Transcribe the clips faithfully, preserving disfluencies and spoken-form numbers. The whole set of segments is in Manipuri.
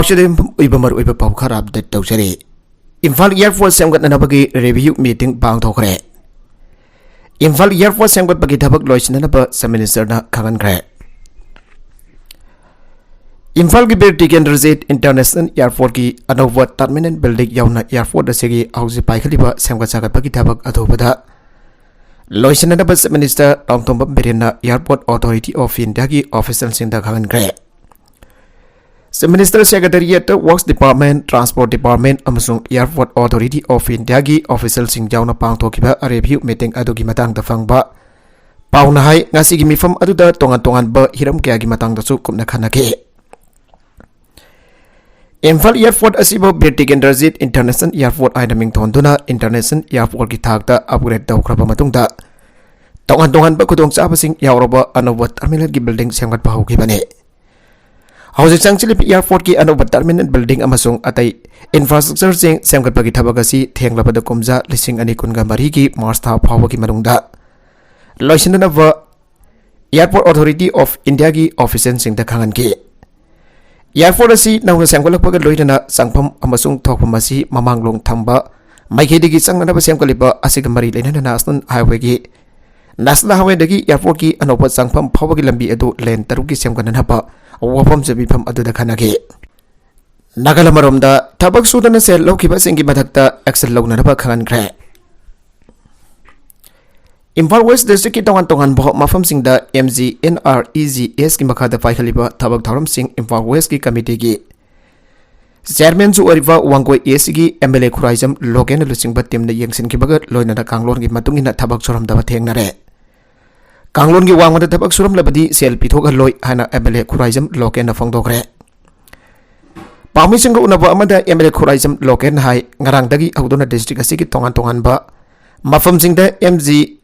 ꯁꯤꯗ ꯌꯨꯝꯐꯝ ꯑꯣꯏꯕ ꯃꯔꯨꯑꯣꯏꯕ ꯄꯥꯎ ꯈꯔ ꯑꯞꯗꯦꯠ ꯇꯧꯖꯔꯤ꯫ ꯏꯝꯐꯥꯜ ꯑꯦꯌꯔꯄꯣꯔꯠ ꯁꯦꯝꯒꯠꯅꯅꯕꯒꯤ ꯔꯤꯚꯤꯌꯨ ꯃꯤꯇꯤꯡ ꯄꯥꯡꯊꯣꯛꯈ꯭ꯔꯦ꯫ ꯏꯝꯐꯥꯜ ꯑꯦꯌꯔꯄꯣꯔꯠ ꯁꯦꯝꯒꯠꯄꯒꯤ ꯊꯕꯛ ꯂꯣꯏꯁꯤꯟꯅꯅꯕ ꯆꯤꯐ ꯃꯤꯅꯤꯁꯇꯔꯅ ꯈꯪꯍꯟꯈ꯭ꯔꯦ꯫ ꯏꯝꯐꯥꯜꯒꯤ ꯕꯤꯔ ꯇꯤꯀꯦꯟꯗ꯭ꯔꯖꯤꯠ ꯏꯟꯇꯔꯅꯦꯁꯅꯦꯜ ꯑꯦꯌꯔꯄꯣꯔꯠꯀꯤ ꯑꯅꯧꯕ ꯇꯔꯃꯤꯅꯦꯜ ꯕꯤꯜꯗꯤꯡ ꯌꯥꯎꯅ ꯑꯦꯌꯔꯄꯣꯔꯠ ꯑꯁꯤꯒꯤ ꯍꯧꯖꯤꯛ ꯄꯥꯏꯈꯠꯂꯤꯕ ꯁꯦꯝꯒꯠ ꯁꯥꯒꯠꯄꯒꯤ ꯊꯕꯛ ꯑꯊꯨꯕꯗ ꯂꯣꯏꯁꯤꯟꯅꯅꯕ ꯆꯤꯐ ꯃꯤꯅꯤꯁꯇꯔ ꯇꯣꯡꯊꯣꯝꯕꯝ ꯕꯤꯔꯦꯟꯅ ꯑꯦꯌꯔꯄꯣꯔꯠ ꯑꯣꯊꯣꯔꯤꯇꯤ ꯑꯣꯐ ꯏꯟꯗꯤꯌꯥꯒꯤ ꯑꯣꯐꯤꯁꯤꯌꯦꯜꯁꯤꯡꯗ ꯈꯪꯍꯟꯈ꯭ꯔꯦ꯫ ꯆꯤꯐ ꯃꯤꯅꯤꯁꯇꯔ ꯁꯦꯀ꯭ꯔꯦꯇꯦꯔꯤꯌꯦꯠꯇ ꯋꯔꯛꯁ ꯗꯤꯄꯥꯔꯠꯃꯦꯟ, ꯇ꯭ꯔꯥꯟꯁꯄꯣꯔꯠ ꯗꯤꯄꯥꯔꯠꯃꯦꯟ ꯑꯃꯁꯨꯡ ꯑꯦꯌꯔꯄꯣꯔꯠ ꯑꯣꯊꯣꯔꯤꯇꯤ ꯑꯣꯐ ꯏꯟꯗꯤꯌꯥꯒꯤ ꯑꯣꯐꯤꯁꯤꯌꯦꯜꯁꯤꯡ ꯌꯥꯎꯅ ꯄꯥꯡꯊꯣꯛꯈꯤꯕ ꯔꯤꯚꯤꯌꯨ ꯃꯤꯇꯤꯡ ꯑꯗꯨꯒꯤ ꯃꯇꯥꯡꯗ ꯐꯪꯕ ꯄꯥꯎꯅ ꯍꯥꯏ, ꯉꯁꯤꯒꯤ ꯃꯤꯐꯝ ꯑꯗꯨꯗ ꯇꯣꯉꯥꯟ ꯇꯣꯉꯥꯟꯕ ꯍꯤꯔꯝ ꯀꯌꯥꯒꯤ ꯃꯇꯥꯡꯗꯁꯨ ꯀꯨꯞꯅ ꯈꯟꯅꯈꯤ꯫ ꯏꯝꯐꯥꯜ ꯑꯦꯌꯔꯄꯣꯔꯠ ꯑꯁꯤꯕꯨ ꯕꯤꯔ ꯇꯤꯀꯦꯟꯗ꯭ꯔꯖꯤꯠ ꯏꯟꯇꯔꯅꯦꯁꯅꯦꯜ ꯑꯦꯌꯔꯄꯣꯔꯠ ꯍꯥꯏꯅ ꯃꯤꯡꯊꯣꯟꯗꯨꯅ ꯏꯟꯇꯔꯅꯦꯁꯅꯦꯜ ꯑꯦꯌꯔꯄꯣꯔꯠꯀꯤ ꯊꯥꯛꯇ ꯑꯞꯒ꯭ꯔꯦꯗ ꯇꯧꯈ꯭ꯔꯕ ꯃꯇꯨꯡꯗ ꯇꯣꯉꯥꯟ ꯇꯣꯉꯥꯟꯕ ꯈꯨꯗꯣꯡꯆꯥꯕꯁꯤꯡ ꯌꯥꯎꯔꯕ ꯑꯅꯧꯕ ꯇꯔꯃꯤꯅꯦꯜꯒꯤ ꯕꯤꯜꯗꯤꯡ ꯁꯦꯝꯒꯠꯄ ꯍꯧꯈꯤꯕꯅꯤ꯫ ꯍꯧꯖꯤꯛ ꯆꯪꯁꯤꯜꯂꯤꯕ ꯑꯦꯌꯔꯄꯣꯔꯠꯀꯤ ꯑꯅꯧꯕ ꯇꯔꯃꯤꯅꯦꯜ ꯕꯤꯜꯗꯤꯡ ꯑꯃꯁꯨꯡ ꯑꯇꯩ ꯏꯟꯐ꯭ꯔꯥꯁ꯭ꯇ꯭ꯔꯛꯆꯔꯁꯤꯡ ꯁꯦꯝꯒꯠꯄꯒꯤ ꯊꯕꯛ ꯑꯁꯤ ꯊꯦꯡꯂꯕꯗ ꯀꯨꯝꯖꯥ ꯂꯤꯁꯤꯡ ꯑꯅꯤ ꯀꯨꯟꯒ ꯃꯔꯤꯒꯤ ꯃꯥꯔꯆ ꯊꯥ ꯐꯥꯎꯕꯒꯤ ꯃꯅꯨꯡꯗ ꯂꯣꯏꯁꯤꯟꯅꯅꯕ ꯑꯦꯌꯔꯄꯣꯔꯠ ꯑꯣꯊꯣꯔꯤꯇꯤ ꯑꯣꯐ ꯏꯟꯗꯤꯌꯥꯒꯤ ꯑꯣꯐꯤꯁꯤꯌꯦꯜꯁꯤꯡꯗ ꯈꯪꯍꯟꯈꯤ꯫ ꯑꯦꯌꯔꯄꯣꯔꯠ ꯑꯁꯤ ꯅꯧꯅ ꯁꯦꯝꯒꯠꯂꯛꯄꯒ ꯂꯣꯏꯅꯅ ꯆꯪꯐꯝ ꯑꯃꯁꯨꯡ ꯊꯣꯛꯐꯝ ꯑꯁꯤ ꯃꯃꯥꯡꯂꯣꯝ ꯊꯝꯕ ꯃꯥꯏꯀꯩꯗꯒꯤ ꯆꯪꯅꯅꯕ ꯁꯦꯝꯒꯠꯂꯤꯕ ꯑꯁꯤꯒ ꯃꯔꯤ ꯂꯩꯅꯅ ꯅꯦꯁꯅꯦꯜ ꯍꯥꯏꯋꯦꯒꯤ, ꯅꯦꯁꯅꯦꯜ ꯍꯥꯏꯋꯦꯗꯒꯤ ꯑꯦꯌꯔꯄꯣꯔꯠꯀꯤ ꯑꯅꯧꯕ ꯆꯪꯐꯝ ꯐꯥꯎꯕꯒꯤ ꯂꯝꯕꯤ ꯑꯗꯨ ꯂꯦꯟ ꯇꯔꯨꯛꯀꯤ ꯁꯦꯝꯒꯠꯅꯅꯕ ꯋꯥꯐꯝꯁꯦ ꯃꯤꯐꯝ ꯑꯗꯨꯗ ꯈꯟꯅꯈꯤ꯫ ꯅꯥꯒꯥꯂꯝ ꯑꯃꯔꯣꯝꯗ ꯊꯕꯛ ꯁꯨꯗꯅ ꯁꯦꯜ ꯂꯧꯈꯤꯕꯁꯤꯡꯒꯤ ꯃꯊꯛꯇ ꯑꯦꯛꯁꯟ ꯂꯧꯅꯅꯕ ꯈꯪꯍꯟꯈ꯭ꯔꯦ꯫ ꯏꯝꯐꯥꯜ ꯋꯦꯁ ꯗꯤꯁꯇ꯭ꯔꯤꯛꯀꯤ ꯇꯣꯉꯥꯟ ꯇꯣꯉꯥꯟꯕ ꯃꯐꯝꯁꯤꯡꯗ M G N R E G ꯑꯦꯁꯀꯤ ꯃꯈꯥꯗ ꯄꯥꯏꯈꯠꯂꯤꯕ ꯊꯕꯛ ꯊꯧꯔꯝꯁꯤꯡ ꯏꯝꯐꯥꯜ ꯋꯦꯁꯀꯤ ꯀꯃꯤꯇꯤꯒꯤ ꯆꯤꯌꯔꯃꯦꯟꯁꯨ ꯑꯣꯏꯔꯤꯕ ꯋꯥꯡꯒꯣꯏ ꯑꯦꯁꯤꯒꯤ ꯑꯦꯝ ꯑꯦꯜ ꯑꯦ ꯈꯨꯔꯥꯏꯖꯝ ꯂꯣꯀꯦꯟꯅ ꯂꯨꯆꯤꯡꯕ ꯇꯤꯝꯅ ꯌꯦꯡꯁꯤꯟꯈꯤꯕꯒ ꯂꯣꯏꯅꯅ ꯀꯥꯡꯂꯣꯟꯒꯤ ꯃꯇꯨꯡ ꯏꯟꯅ ꯊꯕꯛ ꯁꯨꯔꯝꯗꯕ ꯊꯦꯡꯅꯔꯦ꯫ ꯀꯥꯡꯂꯣꯟꯒꯤ ꯋꯥꯡꯃꯗ ꯊꯕꯛ ꯁꯨꯔꯝꯂꯕꯗꯤ ꯁꯦꯜ ꯄꯤꯊꯣꯛꯍꯜꯂꯣꯏ ꯍꯥꯏꯅ ꯑꯦꯝ ꯑꯦꯜ ꯑꯦ ꯈꯨꯔꯥꯏꯖꯝ ꯂꯣꯀꯦꯟꯅ ꯐꯣꯡꯗꯣꯛꯈ꯭ꯔꯦ꯫ ꯄꯥꯎꯃꯤꯁꯤꯡꯒ ꯎꯅꯕ ꯑꯃꯗ ꯑꯦꯝ ꯑꯦꯜ ꯑꯦ ꯈꯨꯔꯥꯏꯖꯝ ꯂꯣꯀꯦꯟꯅ ꯍꯥꯏ, ꯉꯔꯥꯡꯗꯒꯤ ꯍꯧꯗꯨꯅ ꯗꯤꯁꯇ꯭ꯔꯤꯛ ꯑꯁꯤꯒꯤ ꯇꯣꯉꯥꯟ ꯇꯣꯉꯥꯟꯕ ꯃꯐꯝꯁꯤꯡꯗ M G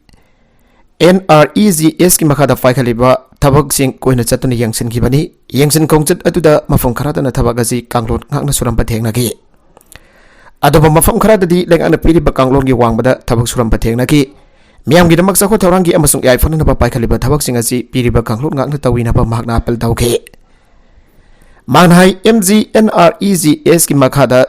N R E G ꯑꯦꯁꯀꯤ ꯃꯈꯥꯗ ꯄꯥꯏꯈꯠꯂꯤꯕ ꯊꯕꯛꯁꯤꯡ ꯀꯣꯏꯅ ꯆꯠꯇꯨꯅ ꯌꯦꯡꯁꯤꯟꯈꯤꯕꯅꯤ꯫ ꯌꯦꯡꯁꯤꯟ ꯈꯣꯡꯆꯠ ꯑꯗꯨꯗ ꯃꯐꯝ ꯈꯔꯗꯅ ꯊꯕꯛ ꯑꯁꯤ ꯀꯥꯡꯂꯣꯟ ꯉꯥꯛꯅ ꯁꯨꯔꯝꯕ ꯊꯦꯡꯅꯈꯤ꯫ ꯑꯗꯨꯕꯨ ꯃꯐꯝ ꯈꯔꯗꯗꯤ ꯂꯩꯉꯥꯛꯅ ꯄꯤꯔꯤꯕ ꯀꯥꯡꯂꯣꯟꯒꯤ ꯋꯥꯡꯃꯗ ꯊꯕꯛ ꯁꯨꯔꯝꯕ ꯊꯦꯡꯅꯈꯤ꯫ ꯃꯤꯌꯥꯝꯒꯤꯗꯃꯛ ꯆꯥꯎꯈꯠ ꯊꯧꯔꯥꯡꯒꯤ ꯑꯃꯁꯨꯡ ꯌꯥꯏꯐꯅꯅꯕ ꯄꯥꯏꯈꯠꯂꯤꯕ ꯊꯕꯛꯁꯤꯡ ꯑꯁꯤ ꯄꯤꯔꯤꯕ ꯀꯥꯡꯂꯣꯟ ꯉꯥꯛꯅ ꯇꯧꯏꯅꯕ ꯃꯍꯥꯛꯅ ꯑꯥꯄꯤꯜ ꯇꯧꯈꯤ꯫ ꯃꯍꯥꯛꯅ ꯍꯥꯏ, M G N R E G ꯑꯦꯁꯀꯤ ꯃꯈꯥꯗ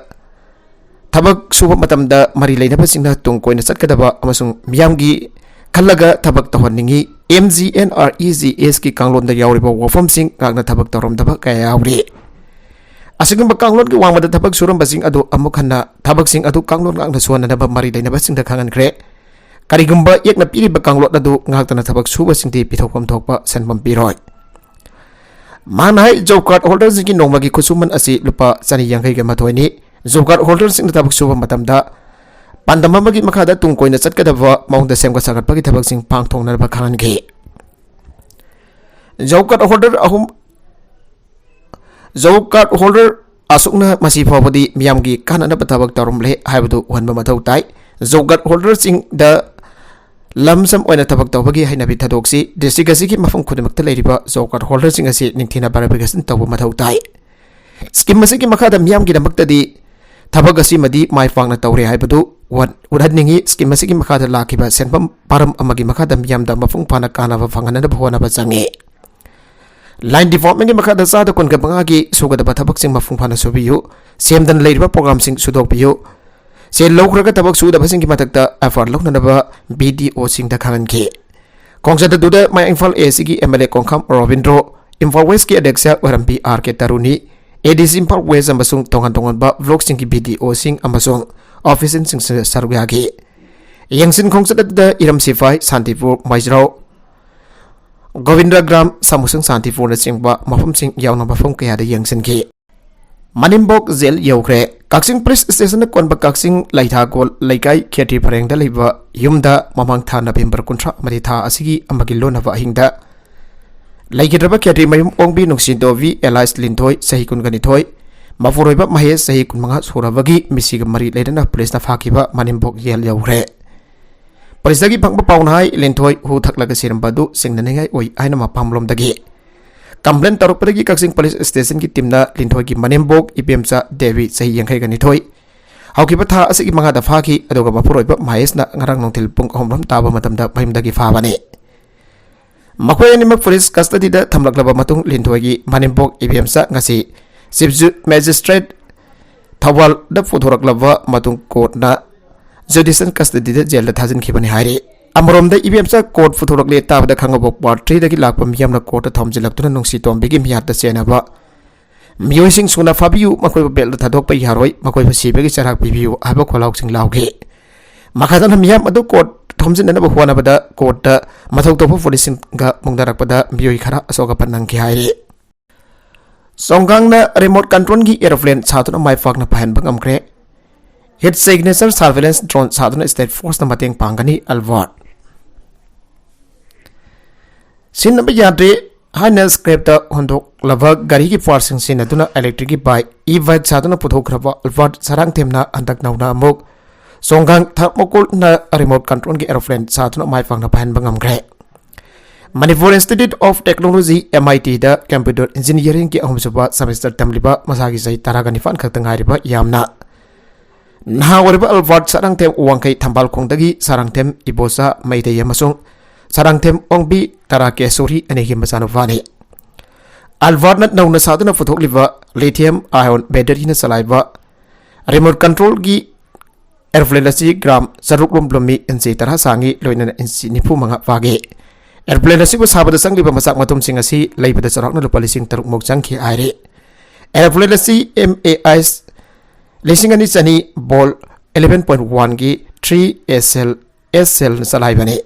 ꯊꯕꯛ ꯁꯨꯕ ꯃꯇꯝꯗ ꯃꯔꯤ ꯂꯩꯅꯕꯁꯤꯡꯅ ꯇꯨꯡ ꯀꯣꯏꯅ ꯆꯠꯀꯗꯕ ꯑꯃꯁꯨꯡ ꯃꯤꯌꯥꯝꯒꯤ ꯈꯜꯂꯒ ꯊꯕꯛ ꯇꯧꯍꯟꯅꯤꯡꯏ꯫ M G N R E G ꯑꯦꯁꯀꯤ ꯀꯥꯡꯂꯣꯟꯗ ꯌꯥꯎꯔꯤꯕ ꯋꯥꯐꯝꯁꯤꯡ ꯉꯥꯛꯅ ꯊꯕꯛ ꯇꯧꯔꯝꯗꯕ ꯀꯌꯥ ꯌꯥꯎꯔꯤ꯫ ꯑꯁꯤꯒꯨꯝꯕ ꯀꯥꯡꯂꯣꯟꯒꯤ ꯋꯥꯡꯃꯗ ꯊꯕꯛ ꯁꯨꯔꯝꯕꯁꯤꯡ ꯑꯗꯨ ꯑꯃꯨꯛ ꯍꯟꯅ ꯊꯕꯛꯁꯤꯡ ꯑꯗꯨ ꯀꯥꯡꯂꯣꯟ ꯉꯥꯛꯅ ꯁꯨꯍꯟꯅꯅꯕ ꯃꯔꯤ ꯂꯩꯅꯕꯁꯤꯡꯗ ꯈꯪꯍꯟꯈ꯭ꯔꯦ꯫ ꯀꯔꯤꯒꯨꯝꯕ ꯌꯦꯛꯅ ꯄꯤꯔꯤꯕ ꯀꯥꯡꯂꯣꯟ ꯑꯗꯨ ꯉꯥꯛꯇꯅ ꯊꯕꯛ ꯁꯨꯕꯁꯤꯡꯗꯤ ꯄꯤꯊꯣꯛꯐꯝ ꯊꯣꯛꯄ ꯁꯦꯟꯐꯝ ꯄꯤꯔꯣꯏ꯫ ꯃꯍꯥꯛꯅ ꯍꯥꯏ, ꯖꯣꯕ ꯀꯥꯔꯗ ꯍꯣꯜꯗꯔꯁꯤꯡꯒꯤ ꯅꯣꯡꯃꯒꯤ ꯈꯨꯠꯁꯨꯃꯟ ꯑꯁꯤ ꯂꯨꯄꯥ ꯆꯅꯤ ꯌꯥꯡꯈꯩꯒ ꯃꯥꯊꯣꯏꯅꯤ꯫ ꯖꯣꯕ ꯀꯥꯔꯗ ꯍꯣꯜꯗꯔꯁꯤꯡꯅ ꯊꯕꯛ ꯁꯨꯕ ꯃꯇꯝꯗ ꯄꯥꯟꯗꯝ ꯑꯃꯒꯤ ꯃꯈꯥꯗ ꯇꯨꯡ ꯀꯣꯏꯅ ꯆꯠꯀꯗꯕ ꯃꯑꯣꯡꯗ ꯁꯦꯝꯒꯠ ꯁꯥꯒꯠꯄꯒꯤ ꯊꯕꯛꯁꯤꯡ ꯄꯥꯡꯊꯣꯛꯅꯅꯕ ꯈꯪꯍꯟꯈꯤ꯫ ꯖꯣꯕ ꯀꯥꯔꯗ ꯍꯣꯜꯗꯔ ꯑꯍꯨꯝ, ꯖꯣꯕ ꯀꯥꯔꯗ ꯍꯣꯜꯗꯔ ꯑꯁꯨꯛꯅ ꯃꯁꯤ ꯐꯥꯎꯕꯗꯤ ꯃꯤꯌꯥꯝꯒꯤ ꯀꯥꯟꯅꯅꯕ ꯊꯕꯛ ꯇꯧꯔꯝꯂꯦ ꯍꯥꯏꯕꯗꯨ ꯎꯍꯟꯕ ꯃꯊꯧ ꯇꯥꯏ꯫ ꯖꯣꯕ ꯀꯥꯔꯗ ꯍꯣꯜꯗꯔꯁꯤꯡꯗ ꯂꯝ ꯁꯝ ꯑꯣꯏꯅ ꯊꯕꯛ ꯇꯧꯕꯒꯤ ꯍꯩꯅꯕꯤ ꯊꯥꯗꯣꯛꯁꯤ꯫ ꯗꯤꯁꯇ꯭ꯔꯤꯛ ꯑꯁꯤꯒꯤ ꯃꯐꯝ ꯈꯨꯗꯤꯡꯃꯛꯇ ꯂꯩꯔꯤꯕ ꯖꯣꯕ ꯀꯥꯔꯗ ꯍꯣꯜꯗꯔꯁꯤꯡ ꯑꯁꯤ ꯅꯤꯡꯊꯤꯅ ꯚꯦꯔꯤꯐꯤꯀꯦꯁꯟ ꯇꯧꯕ ꯃꯊꯧ ꯇꯥꯏ꯫ ꯁ꯭ꯀꯤꯝ ꯑꯁꯤꯒꯤ ꯃꯈꯥꯗ ꯃꯤꯌꯥꯝꯒꯤꯗꯃꯛꯇꯗꯤ ꯊꯕꯛ ꯑꯁꯤꯃꯗꯤ ꯃꯥꯏ ꯄꯥꯛꯅ ꯇꯧꯔꯦ ꯍꯥꯏꯕꯗꯨ ꯎꯍꯟ-, ꯎꯠꯍꯟꯅꯤꯡꯏ꯫ ꯁ꯭ꯀꯤꯝ ꯑꯁꯤꯒꯤ ꯃꯈꯥꯗ ꯂꯥꯛꯈꯤꯕ ꯁꯦꯟꯐꯝ ꯄꯥꯔꯝ ꯑꯃꯒꯤ ꯃꯈꯥꯗ ꯃꯤꯌꯥꯝꯗ ꯃꯄꯨꯡ ꯐꯥꯅ ꯀꯥꯟꯅꯕ ꯐꯪꯍꯟꯅꯕ ꯍꯣꯠꯅꯕ ꯆꯪꯏ꯫ ꯂꯥꯏꯟ ꯗꯤꯄꯥꯔꯠꯃꯦꯟꯒꯤ ꯃꯈꯥꯗ ꯆꯥꯗ ꯀꯨꯟꯒ ꯃꯉꯥꯒꯤ ꯁꯨꯒꯗꯕ ꯊꯕꯛꯁꯤꯡ ꯃꯄꯨꯡ ꯐꯥꯅ ꯁꯨꯕꯤꯌꯨ꯫ ꯁꯦꯝꯗꯅ ꯂꯩꯔꯤꯕ ꯄ꯭ꯔꯣꯒ꯭ꯔꯥꯝꯁꯤꯡ ꯁꯨꯗꯣꯛꯄꯤꯌꯨ꯫ ꯁꯦꯜ ꯂꯧꯈ꯭ꯔꯒ ꯊꯕꯛ ꯁꯨꯗꯕꯁꯤꯡꯒꯤ ꯃꯊꯛꯇ ꯑꯦꯐ ꯑꯥꯏ ꯑꯥꯔ ꯂꯧꯅꯅꯕ ꯕꯤ ꯗꯤ ꯑꯣꯁꯤꯡꯗ ꯈꯪꯍꯟꯈꯤ꯫ ꯈꯣꯡꯆꯠ ꯑꯗꯨꯗ ꯃꯌꯥꯡ ꯏꯝꯐꯥꯜ ꯑꯦ ꯁꯤꯒꯤ ꯑꯦꯝ ꯑꯦꯜ ꯑꯦ ꯀꯣꯡꯈꯥꯝ ꯔꯣꯕꯤꯟꯗ꯭ꯔꯣ, ꯏꯝꯐꯥꯜ ꯋꯦꯁꯀꯤ ꯑꯗ꯭ꯌꯛꯁ ꯑꯣꯏꯔꯝꯕꯤ ꯑꯥꯔ ꯀꯦ ꯇꯔꯨꯅꯤ, ꯑꯦ ꯗꯤ ꯁꯤ ꯏꯝꯐꯥꯜ ꯋꯦꯁ ꯑꯃꯁꯨꯡ ꯇꯣꯉꯥꯟ ꯇꯣꯉꯥꯟꯕ ꯕ꯭ꯂꯣꯛꯁꯤꯡꯒꯤ ꯕꯤ ꯗꯤ ꯑꯣꯁꯤꯡ ꯑꯃꯁꯨꯡ ꯑꯣꯐꯤꯁꯤꯌꯦꯜꯁꯤꯡꯁꯨ ꯁꯔꯨꯛ ꯌꯥꯈꯤ꯫ ꯌꯦꯡꯁꯤꯟ ꯈꯣꯡꯆꯠ ꯑꯗꯨꯗ ꯏꯔꯝ ꯁꯤꯐꯥꯏ, ꯁꯥꯟꯇꯤꯄꯨꯔ, ꯃꯩꯖ꯭ꯔꯥꯎ, ꯒꯣꯕꯤꯟꯗꯒ꯭ꯔꯥꯝ, ꯁꯥꯃꯨꯁꯪ, ꯁꯥꯟꯇꯤꯄꯨꯔꯅꯆꯤꯡꯕ ꯃꯐꯝꯁꯤꯡ ꯌꯥꯎꯅ ꯃꯐꯝ ꯀꯌꯥꯗ ꯌꯦꯡꯁꯤꯟꯈꯤ꯫ ꯃꯅꯤꯝꯕꯣꯛ ꯖꯦꯜ ꯌꯧꯈ꯭ꯔꯦ꯫ ꯀꯛꯆꯤꯡ ꯄꯨꯂꯤꯁ ꯁ꯭ꯇꯦꯁꯟꯅ ꯀꯣꯟꯕ ꯀꯛꯆꯤꯡ ꯂꯩꯊꯥꯒꯣꯜ ꯂꯩꯀꯥꯏ ꯈꯦꯇ꯭ꯔꯤ ꯄꯔꯦꯡꯗ ꯂꯩꯕ ꯌꯨꯝꯗ ꯃꯃꯥꯡ ꯊꯥ ꯅꯕꯦꯝꯕꯔ ꯀꯨꯟꯊ꯭ꯔꯥ ꯑꯃꯗꯤ ꯊꯥ ꯑꯁꯤꯒꯤ ꯑꯃꯒꯤ ꯂꯣꯟꯅꯕ ꯑꯍꯤꯡꯗ ꯂꯩꯈꯤꯗ꯭ꯔꯕ ꯈꯦꯇ꯭ꯔꯤ ꯃꯌꯨꯝ ꯑꯣꯡꯕꯤ ꯅꯨꯡꯁꯤꯇꯣꯝꯕꯤ ꯑꯦꯂꯥꯏꯁ ꯂꯤꯟꯊꯣꯏ, ꯆꯍꯤ ꯀꯨꯟꯒ ꯅꯤꯊꯣꯏ, ꯃꯄꯨꯔꯣꯏꯕ ꯃꯍꯦꯁ, ꯆꯍꯤ ꯀꯨꯟꯃꯉꯥ ꯁꯨꯔꯕꯒꯤ ꯃꯤꯁꯤꯒ ꯃꯔꯤ ꯂꯩꯅꯅ ꯄꯨꯂꯤꯁꯅ ꯐꯥꯈꯤꯕ ꯃꯅꯤꯝꯕꯣꯛ ꯖꯦꯜ ꯌꯧꯈ꯭ꯔꯦ꯫ ꯄꯨꯂꯤꯁꯇꯒꯤ ꯐꯪꯕ ꯄꯥꯎꯅ ꯍꯥꯏ, ꯂꯤꯟꯊꯣꯏ ꯍꯨ ꯊꯛꯂꯒ ꯁꯤꯔꯝꯕ ꯑꯗꯨ ꯆꯤꯡꯅꯅꯤꯡꯉꯥꯏ ꯑꯣꯏ ꯍꯥꯏꯅ ꯃꯄꯥꯝꯂꯣꯝꯗꯒꯤ ꯀꯝꯄ꯭ꯂꯦꯟ ꯇꯧꯔꯛꯄꯗꯒꯤ ꯀꯛꯆꯤꯡ ꯄꯨꯂꯤꯁ ꯁ꯭ꯇꯦꯁꯟꯒꯤ ꯇꯤꯝꯅ ꯂꯤꯟꯊꯣꯏꯒꯤ ꯃꯅꯦꯝꯕꯣꯛ ꯏꯕꯦꯝꯆꯥ ꯗꯦꯕꯤ, ꯆꯍꯤ ꯌꯥꯡꯈꯩꯒ ꯅꯤꯊꯣꯏ, ꯍꯧꯈꯤꯕ ꯊꯥ ꯑꯁꯤꯒꯤ ꯃꯉꯥꯗ ꯐꯥꯈꯤ, ꯑꯗꯨꯒ ꯃꯄꯨꯔꯣꯏꯕ ꯃꯍꯦꯁꯅ ꯉꯔꯥꯡ ꯅꯨꯡꯊꯤꯜ ꯄꯨꯡ ꯑꯍꯨꯝ ꯔꯣꯝ ꯇꯥꯕ ꯃꯇꯝꯗ ꯃꯌꯨꯝꯗꯒꯤ ꯐꯥꯕꯅꯤ꯫ ꯃꯈꯣꯏ ꯑꯅꯤꯃꯛ ꯄꯨꯂꯤꯁ ꯀꯁꯇꯗꯤꯗ ꯊꯝꯂꯛꯂꯕ ꯃꯇꯨꯡ, ꯂꯤꯟꯊꯣꯏꯒꯤ ꯃꯅꯦꯝꯄꯣꯛ ꯏꯕꯦꯝꯆꯥ ꯉꯁꯤ ꯆꯤꯐ ꯃꯦꯖꯤꯁꯇ꯭ꯔꯦꯠ ꯊꯧꯕꯥꯜꯗ ꯄꯨꯊꯣꯔꯛꯂꯕ ꯃꯇꯨꯡ, ꯀꯣꯔꯠꯅ ꯖꯨꯗꯤꯁꯤꯌꯦꯜ ꯀꯁꯇꯗꯤꯗ ꯖꯦꯜꯗ ꯊꯥꯖꯤꯟꯈꯤꯕꯅꯤ ꯍꯥꯏꯔꯤ꯫ ꯑꯃꯔꯣꯝꯗ, ꯏꯕꯦꯝꯆꯥ ꯀꯣꯔꯠ ꯄꯨꯊꯣꯔꯛꯂꯦ ꯇꯥꯕꯗ ꯈꯥꯉꯕꯣꯛ ꯋꯥꯔꯗ ꯊ꯭ꯔꯤꯗꯒꯤ ꯂꯥꯛꯄ ꯃꯤꯌꯥꯝꯅ ꯀꯣꯔꯠꯇ ꯊꯣꯝꯖꯤꯜꯂꯛꯇꯨꯅ ꯅꯨꯡꯁꯤ ꯇꯣꯝꯕꯤꯒꯤ ꯃꯤꯍꯥꯠꯇ ꯆꯦꯟꯅꯕ ꯃꯤꯑꯣꯏꯁꯤꯡ ꯁꯨꯅ ꯐꯥꯕꯤꯌꯨ, ꯃꯈꯣꯏꯕꯨ ꯕꯦꯜꯗ ꯊꯥꯗꯣꯛꯄ ꯌꯥꯔꯣꯏ, ꯃꯈꯣꯏꯕꯨ ꯁꯤꯕꯒꯤ ꯆꯩꯔꯥꯛ ꯄꯤꯕꯤꯌꯨ ꯍꯥꯏꯕ ꯈꯣꯜꯂꯥꯎꯁꯤꯡ ꯂꯥꯎꯈꯤ꯫ ꯃꯈꯥ ꯇꯥꯅ ꯃꯤꯌꯥꯝ ꯑꯗꯨ ꯀꯣꯔꯠ ꯊꯣꯝꯖꯤꯟꯅꯅꯕ ꯍꯣꯠꯅꯕꯗ ꯀꯣꯔꯠꯇ ꯃꯊꯧ ꯇꯧꯕ ꯄꯨꯂꯤꯁꯁꯤꯡꯒ ꯃꯨꯛꯅꯔꯛꯄꯗ ꯃꯤꯑꯣꯏ ꯈꯔ ꯑꯁꯣꯛ ꯑꯄꯟ ꯅꯪꯈꯤ ꯍꯥꯏꯔꯤ꯫ ꯆꯣꯡꯒꯥꯡꯅ ꯔꯤꯃꯣꯠ ꯀꯟꯇ꯭ꯔꯣꯜꯒꯤ ꯑꯦꯔꯣꯄ꯭ꯂꯦꯟ ꯁꯥꯗꯨꯅ ꯃꯥꯏ ꯄꯥꯛꯅ ꯄꯥꯏꯍꯟꯕ ꯉꯝꯈ꯭ꯔꯦ꯫ ꯍꯤꯠ ꯁꯤꯒꯅꯦꯆꯔ ꯁꯔꯚꯦꯂꯦꯟꯁ ꯗ꯭ꯔꯣꯟ ꯁꯥꯗꯨꯅ ꯁ꯭ꯇꯦꯠ ꯐꯣꯔꯁꯅ ꯃꯇꯦꯡ ꯄꯥꯡꯒꯅꯤ꯫ ꯑꯜꯕꯥꯔꯠ ꯁꯤꯖꯤꯟꯅꯕ ꯌꯥꯗ꯭ꯔꯦ ꯍꯥꯏꯅ ꯁ꯭ꯀ꯭ꯔꯦꯞꯇ ꯍꯨꯟꯗꯣꯛꯂꯕ ꯒꯥꯔꯤꯒꯤ ꯄꯥꯔꯠꯁꯤꯡ ꯁꯤꯖꯤꯟꯅꯗꯨꯅ ꯏꯂꯦꯛꯇ꯭ꯔꯤꯛꯀꯤ ꯕꯥꯏꯛ, ꯏ ꯕꯥꯏꯛ ꯁꯥꯗꯨꯅ ꯄꯨꯊꯣꯛꯈ꯭ꯔꯕ ꯑꯜꯕꯥꯔꯠ ꯁꯔꯥꯡꯊꯦꯝꯅ ꯍꯟꯗꯛ ꯅꯧꯅ ꯑꯃꯨꯛ ꯆꯣꯡꯒꯥꯡ ꯊꯥꯔꯃꯣꯀꯣꯜꯅ ꯔꯤꯃꯣꯠ ꯀꯟꯇ꯭ꯔꯣꯜꯒꯤ ꯑꯦꯔꯣꯄ꯭ꯂꯦꯟ ꯁꯥꯗꯨꯅ ꯃꯥꯏ ꯄꯥꯛꯅ ꯄꯥꯏꯍꯟꯕ ꯉꯝꯈ꯭ꯔꯦ꯫ Manipur institute of technology, M I ꯇꯤꯗ ꯀꯝꯄ꯭ꯌꯨꯇꯔ ꯏꯟꯖꯤꯅꯤꯌꯥꯔꯤꯡꯒꯤ ꯑꯍꯨꯝꯁꯨꯕ ꯁꯦꯃꯤꯁꯇꯔ ꯇꯝꯂꯤꯕ ꯃꯁꯥꯒꯤ ꯆꯍꯤ ꯇꯔꯥꯒ ꯅꯤꯄꯥꯟ ꯈꯛꯇ ꯉꯥꯏꯔꯤꯕ ꯌꯥꯝꯅ ꯅꯍꯥ ꯑꯣꯏꯔꯤꯕ ꯑꯜꯕꯥꯔꯠ ꯁꯔꯥꯡꯊꯦꯝ ꯋꯥꯡꯈꯩ ꯊꯝꯕꯥꯜꯈꯣꯡꯗꯒꯤ ꯁꯔꯥꯡꯊꯦꯝ ꯏꯕꯣꯆꯥ ꯃꯩꯇꯩ ꯑꯃꯁꯨꯡ ꯁꯔꯥꯡꯊꯦꯝ ꯑꯣꯡꯕꯤ ꯇꯔꯥꯀꯦꯁꯣꯔꯤ ꯑꯅꯤꯒꯤ ꯃꯆꯥꯅꯨꯄꯥꯅꯤ꯫ ꯑꯜꯕꯥꯔꯠꯅ ꯅꯧꯅ ꯁꯥꯗꯨꯅ ꯄꯨꯊꯣꯛꯂꯤꯕ ꯂꯤꯊꯤꯌꯝ ꯑꯥꯏꯑꯣꯟ ꯕꯦꯇꯔꯤꯅ ꯆꯂꯥꯏꯕ ꯔꯤꯃꯣꯠ ꯀꯟꯇ꯭ꯔꯣꯜꯒꯤ ꯑꯦꯔꯣꯄ꯭ꯂꯦꯟ ꯑꯁꯤ ꯒ꯭ꯔꯥꯝ ꯆꯥꯇ꯭ꯔꯨꯛ ꯂꯨꯝ ꯂꯨꯝꯃꯤ, ꯏꯟꯆꯤ ꯇꯔꯥ ꯁꯥꯡꯉꯤ, ꯂꯣꯏꯅꯅ ꯏꯟꯆꯤ ꯅꯤꯐꯨ ꯃꯉꯥ ꯄꯥꯛꯏ꯫ ꯑꯦꯔꯣꯄ꯭ꯂꯦꯟ ꯑꯁꯤꯕꯨ ꯁꯥꯕꯗ ꯆꯪꯂꯤꯕ ꯃꯆꯥꯛ ꯃꯊꯨꯝꯁꯤꯡ ꯑꯁꯤ ꯂꯩꯕꯗ ꯆꯥꯎꯔꯥꯛꯅ ꯂꯨꯄꯥ ꯂꯤꯁꯤꯡ ꯇꯔꯨꯛ ꯃꯨꯛ ꯆꯪꯈꯤ ꯍꯥꯏꯔꯤ꯫ ꯑꯦꯔꯣꯄ꯭ꯂꯦꯟ ꯑꯁꯤ ꯑꯦꯝ ꯑꯦ ꯑꯦꯁ ꯂꯤꯁꯤꯡ ꯑꯅꯤ ꯆꯅꯤ ꯕꯣꯜ eleven point one ꯒꯤ three S cell, S cell ꯆꯂꯥꯏꯕꯅꯤ꯫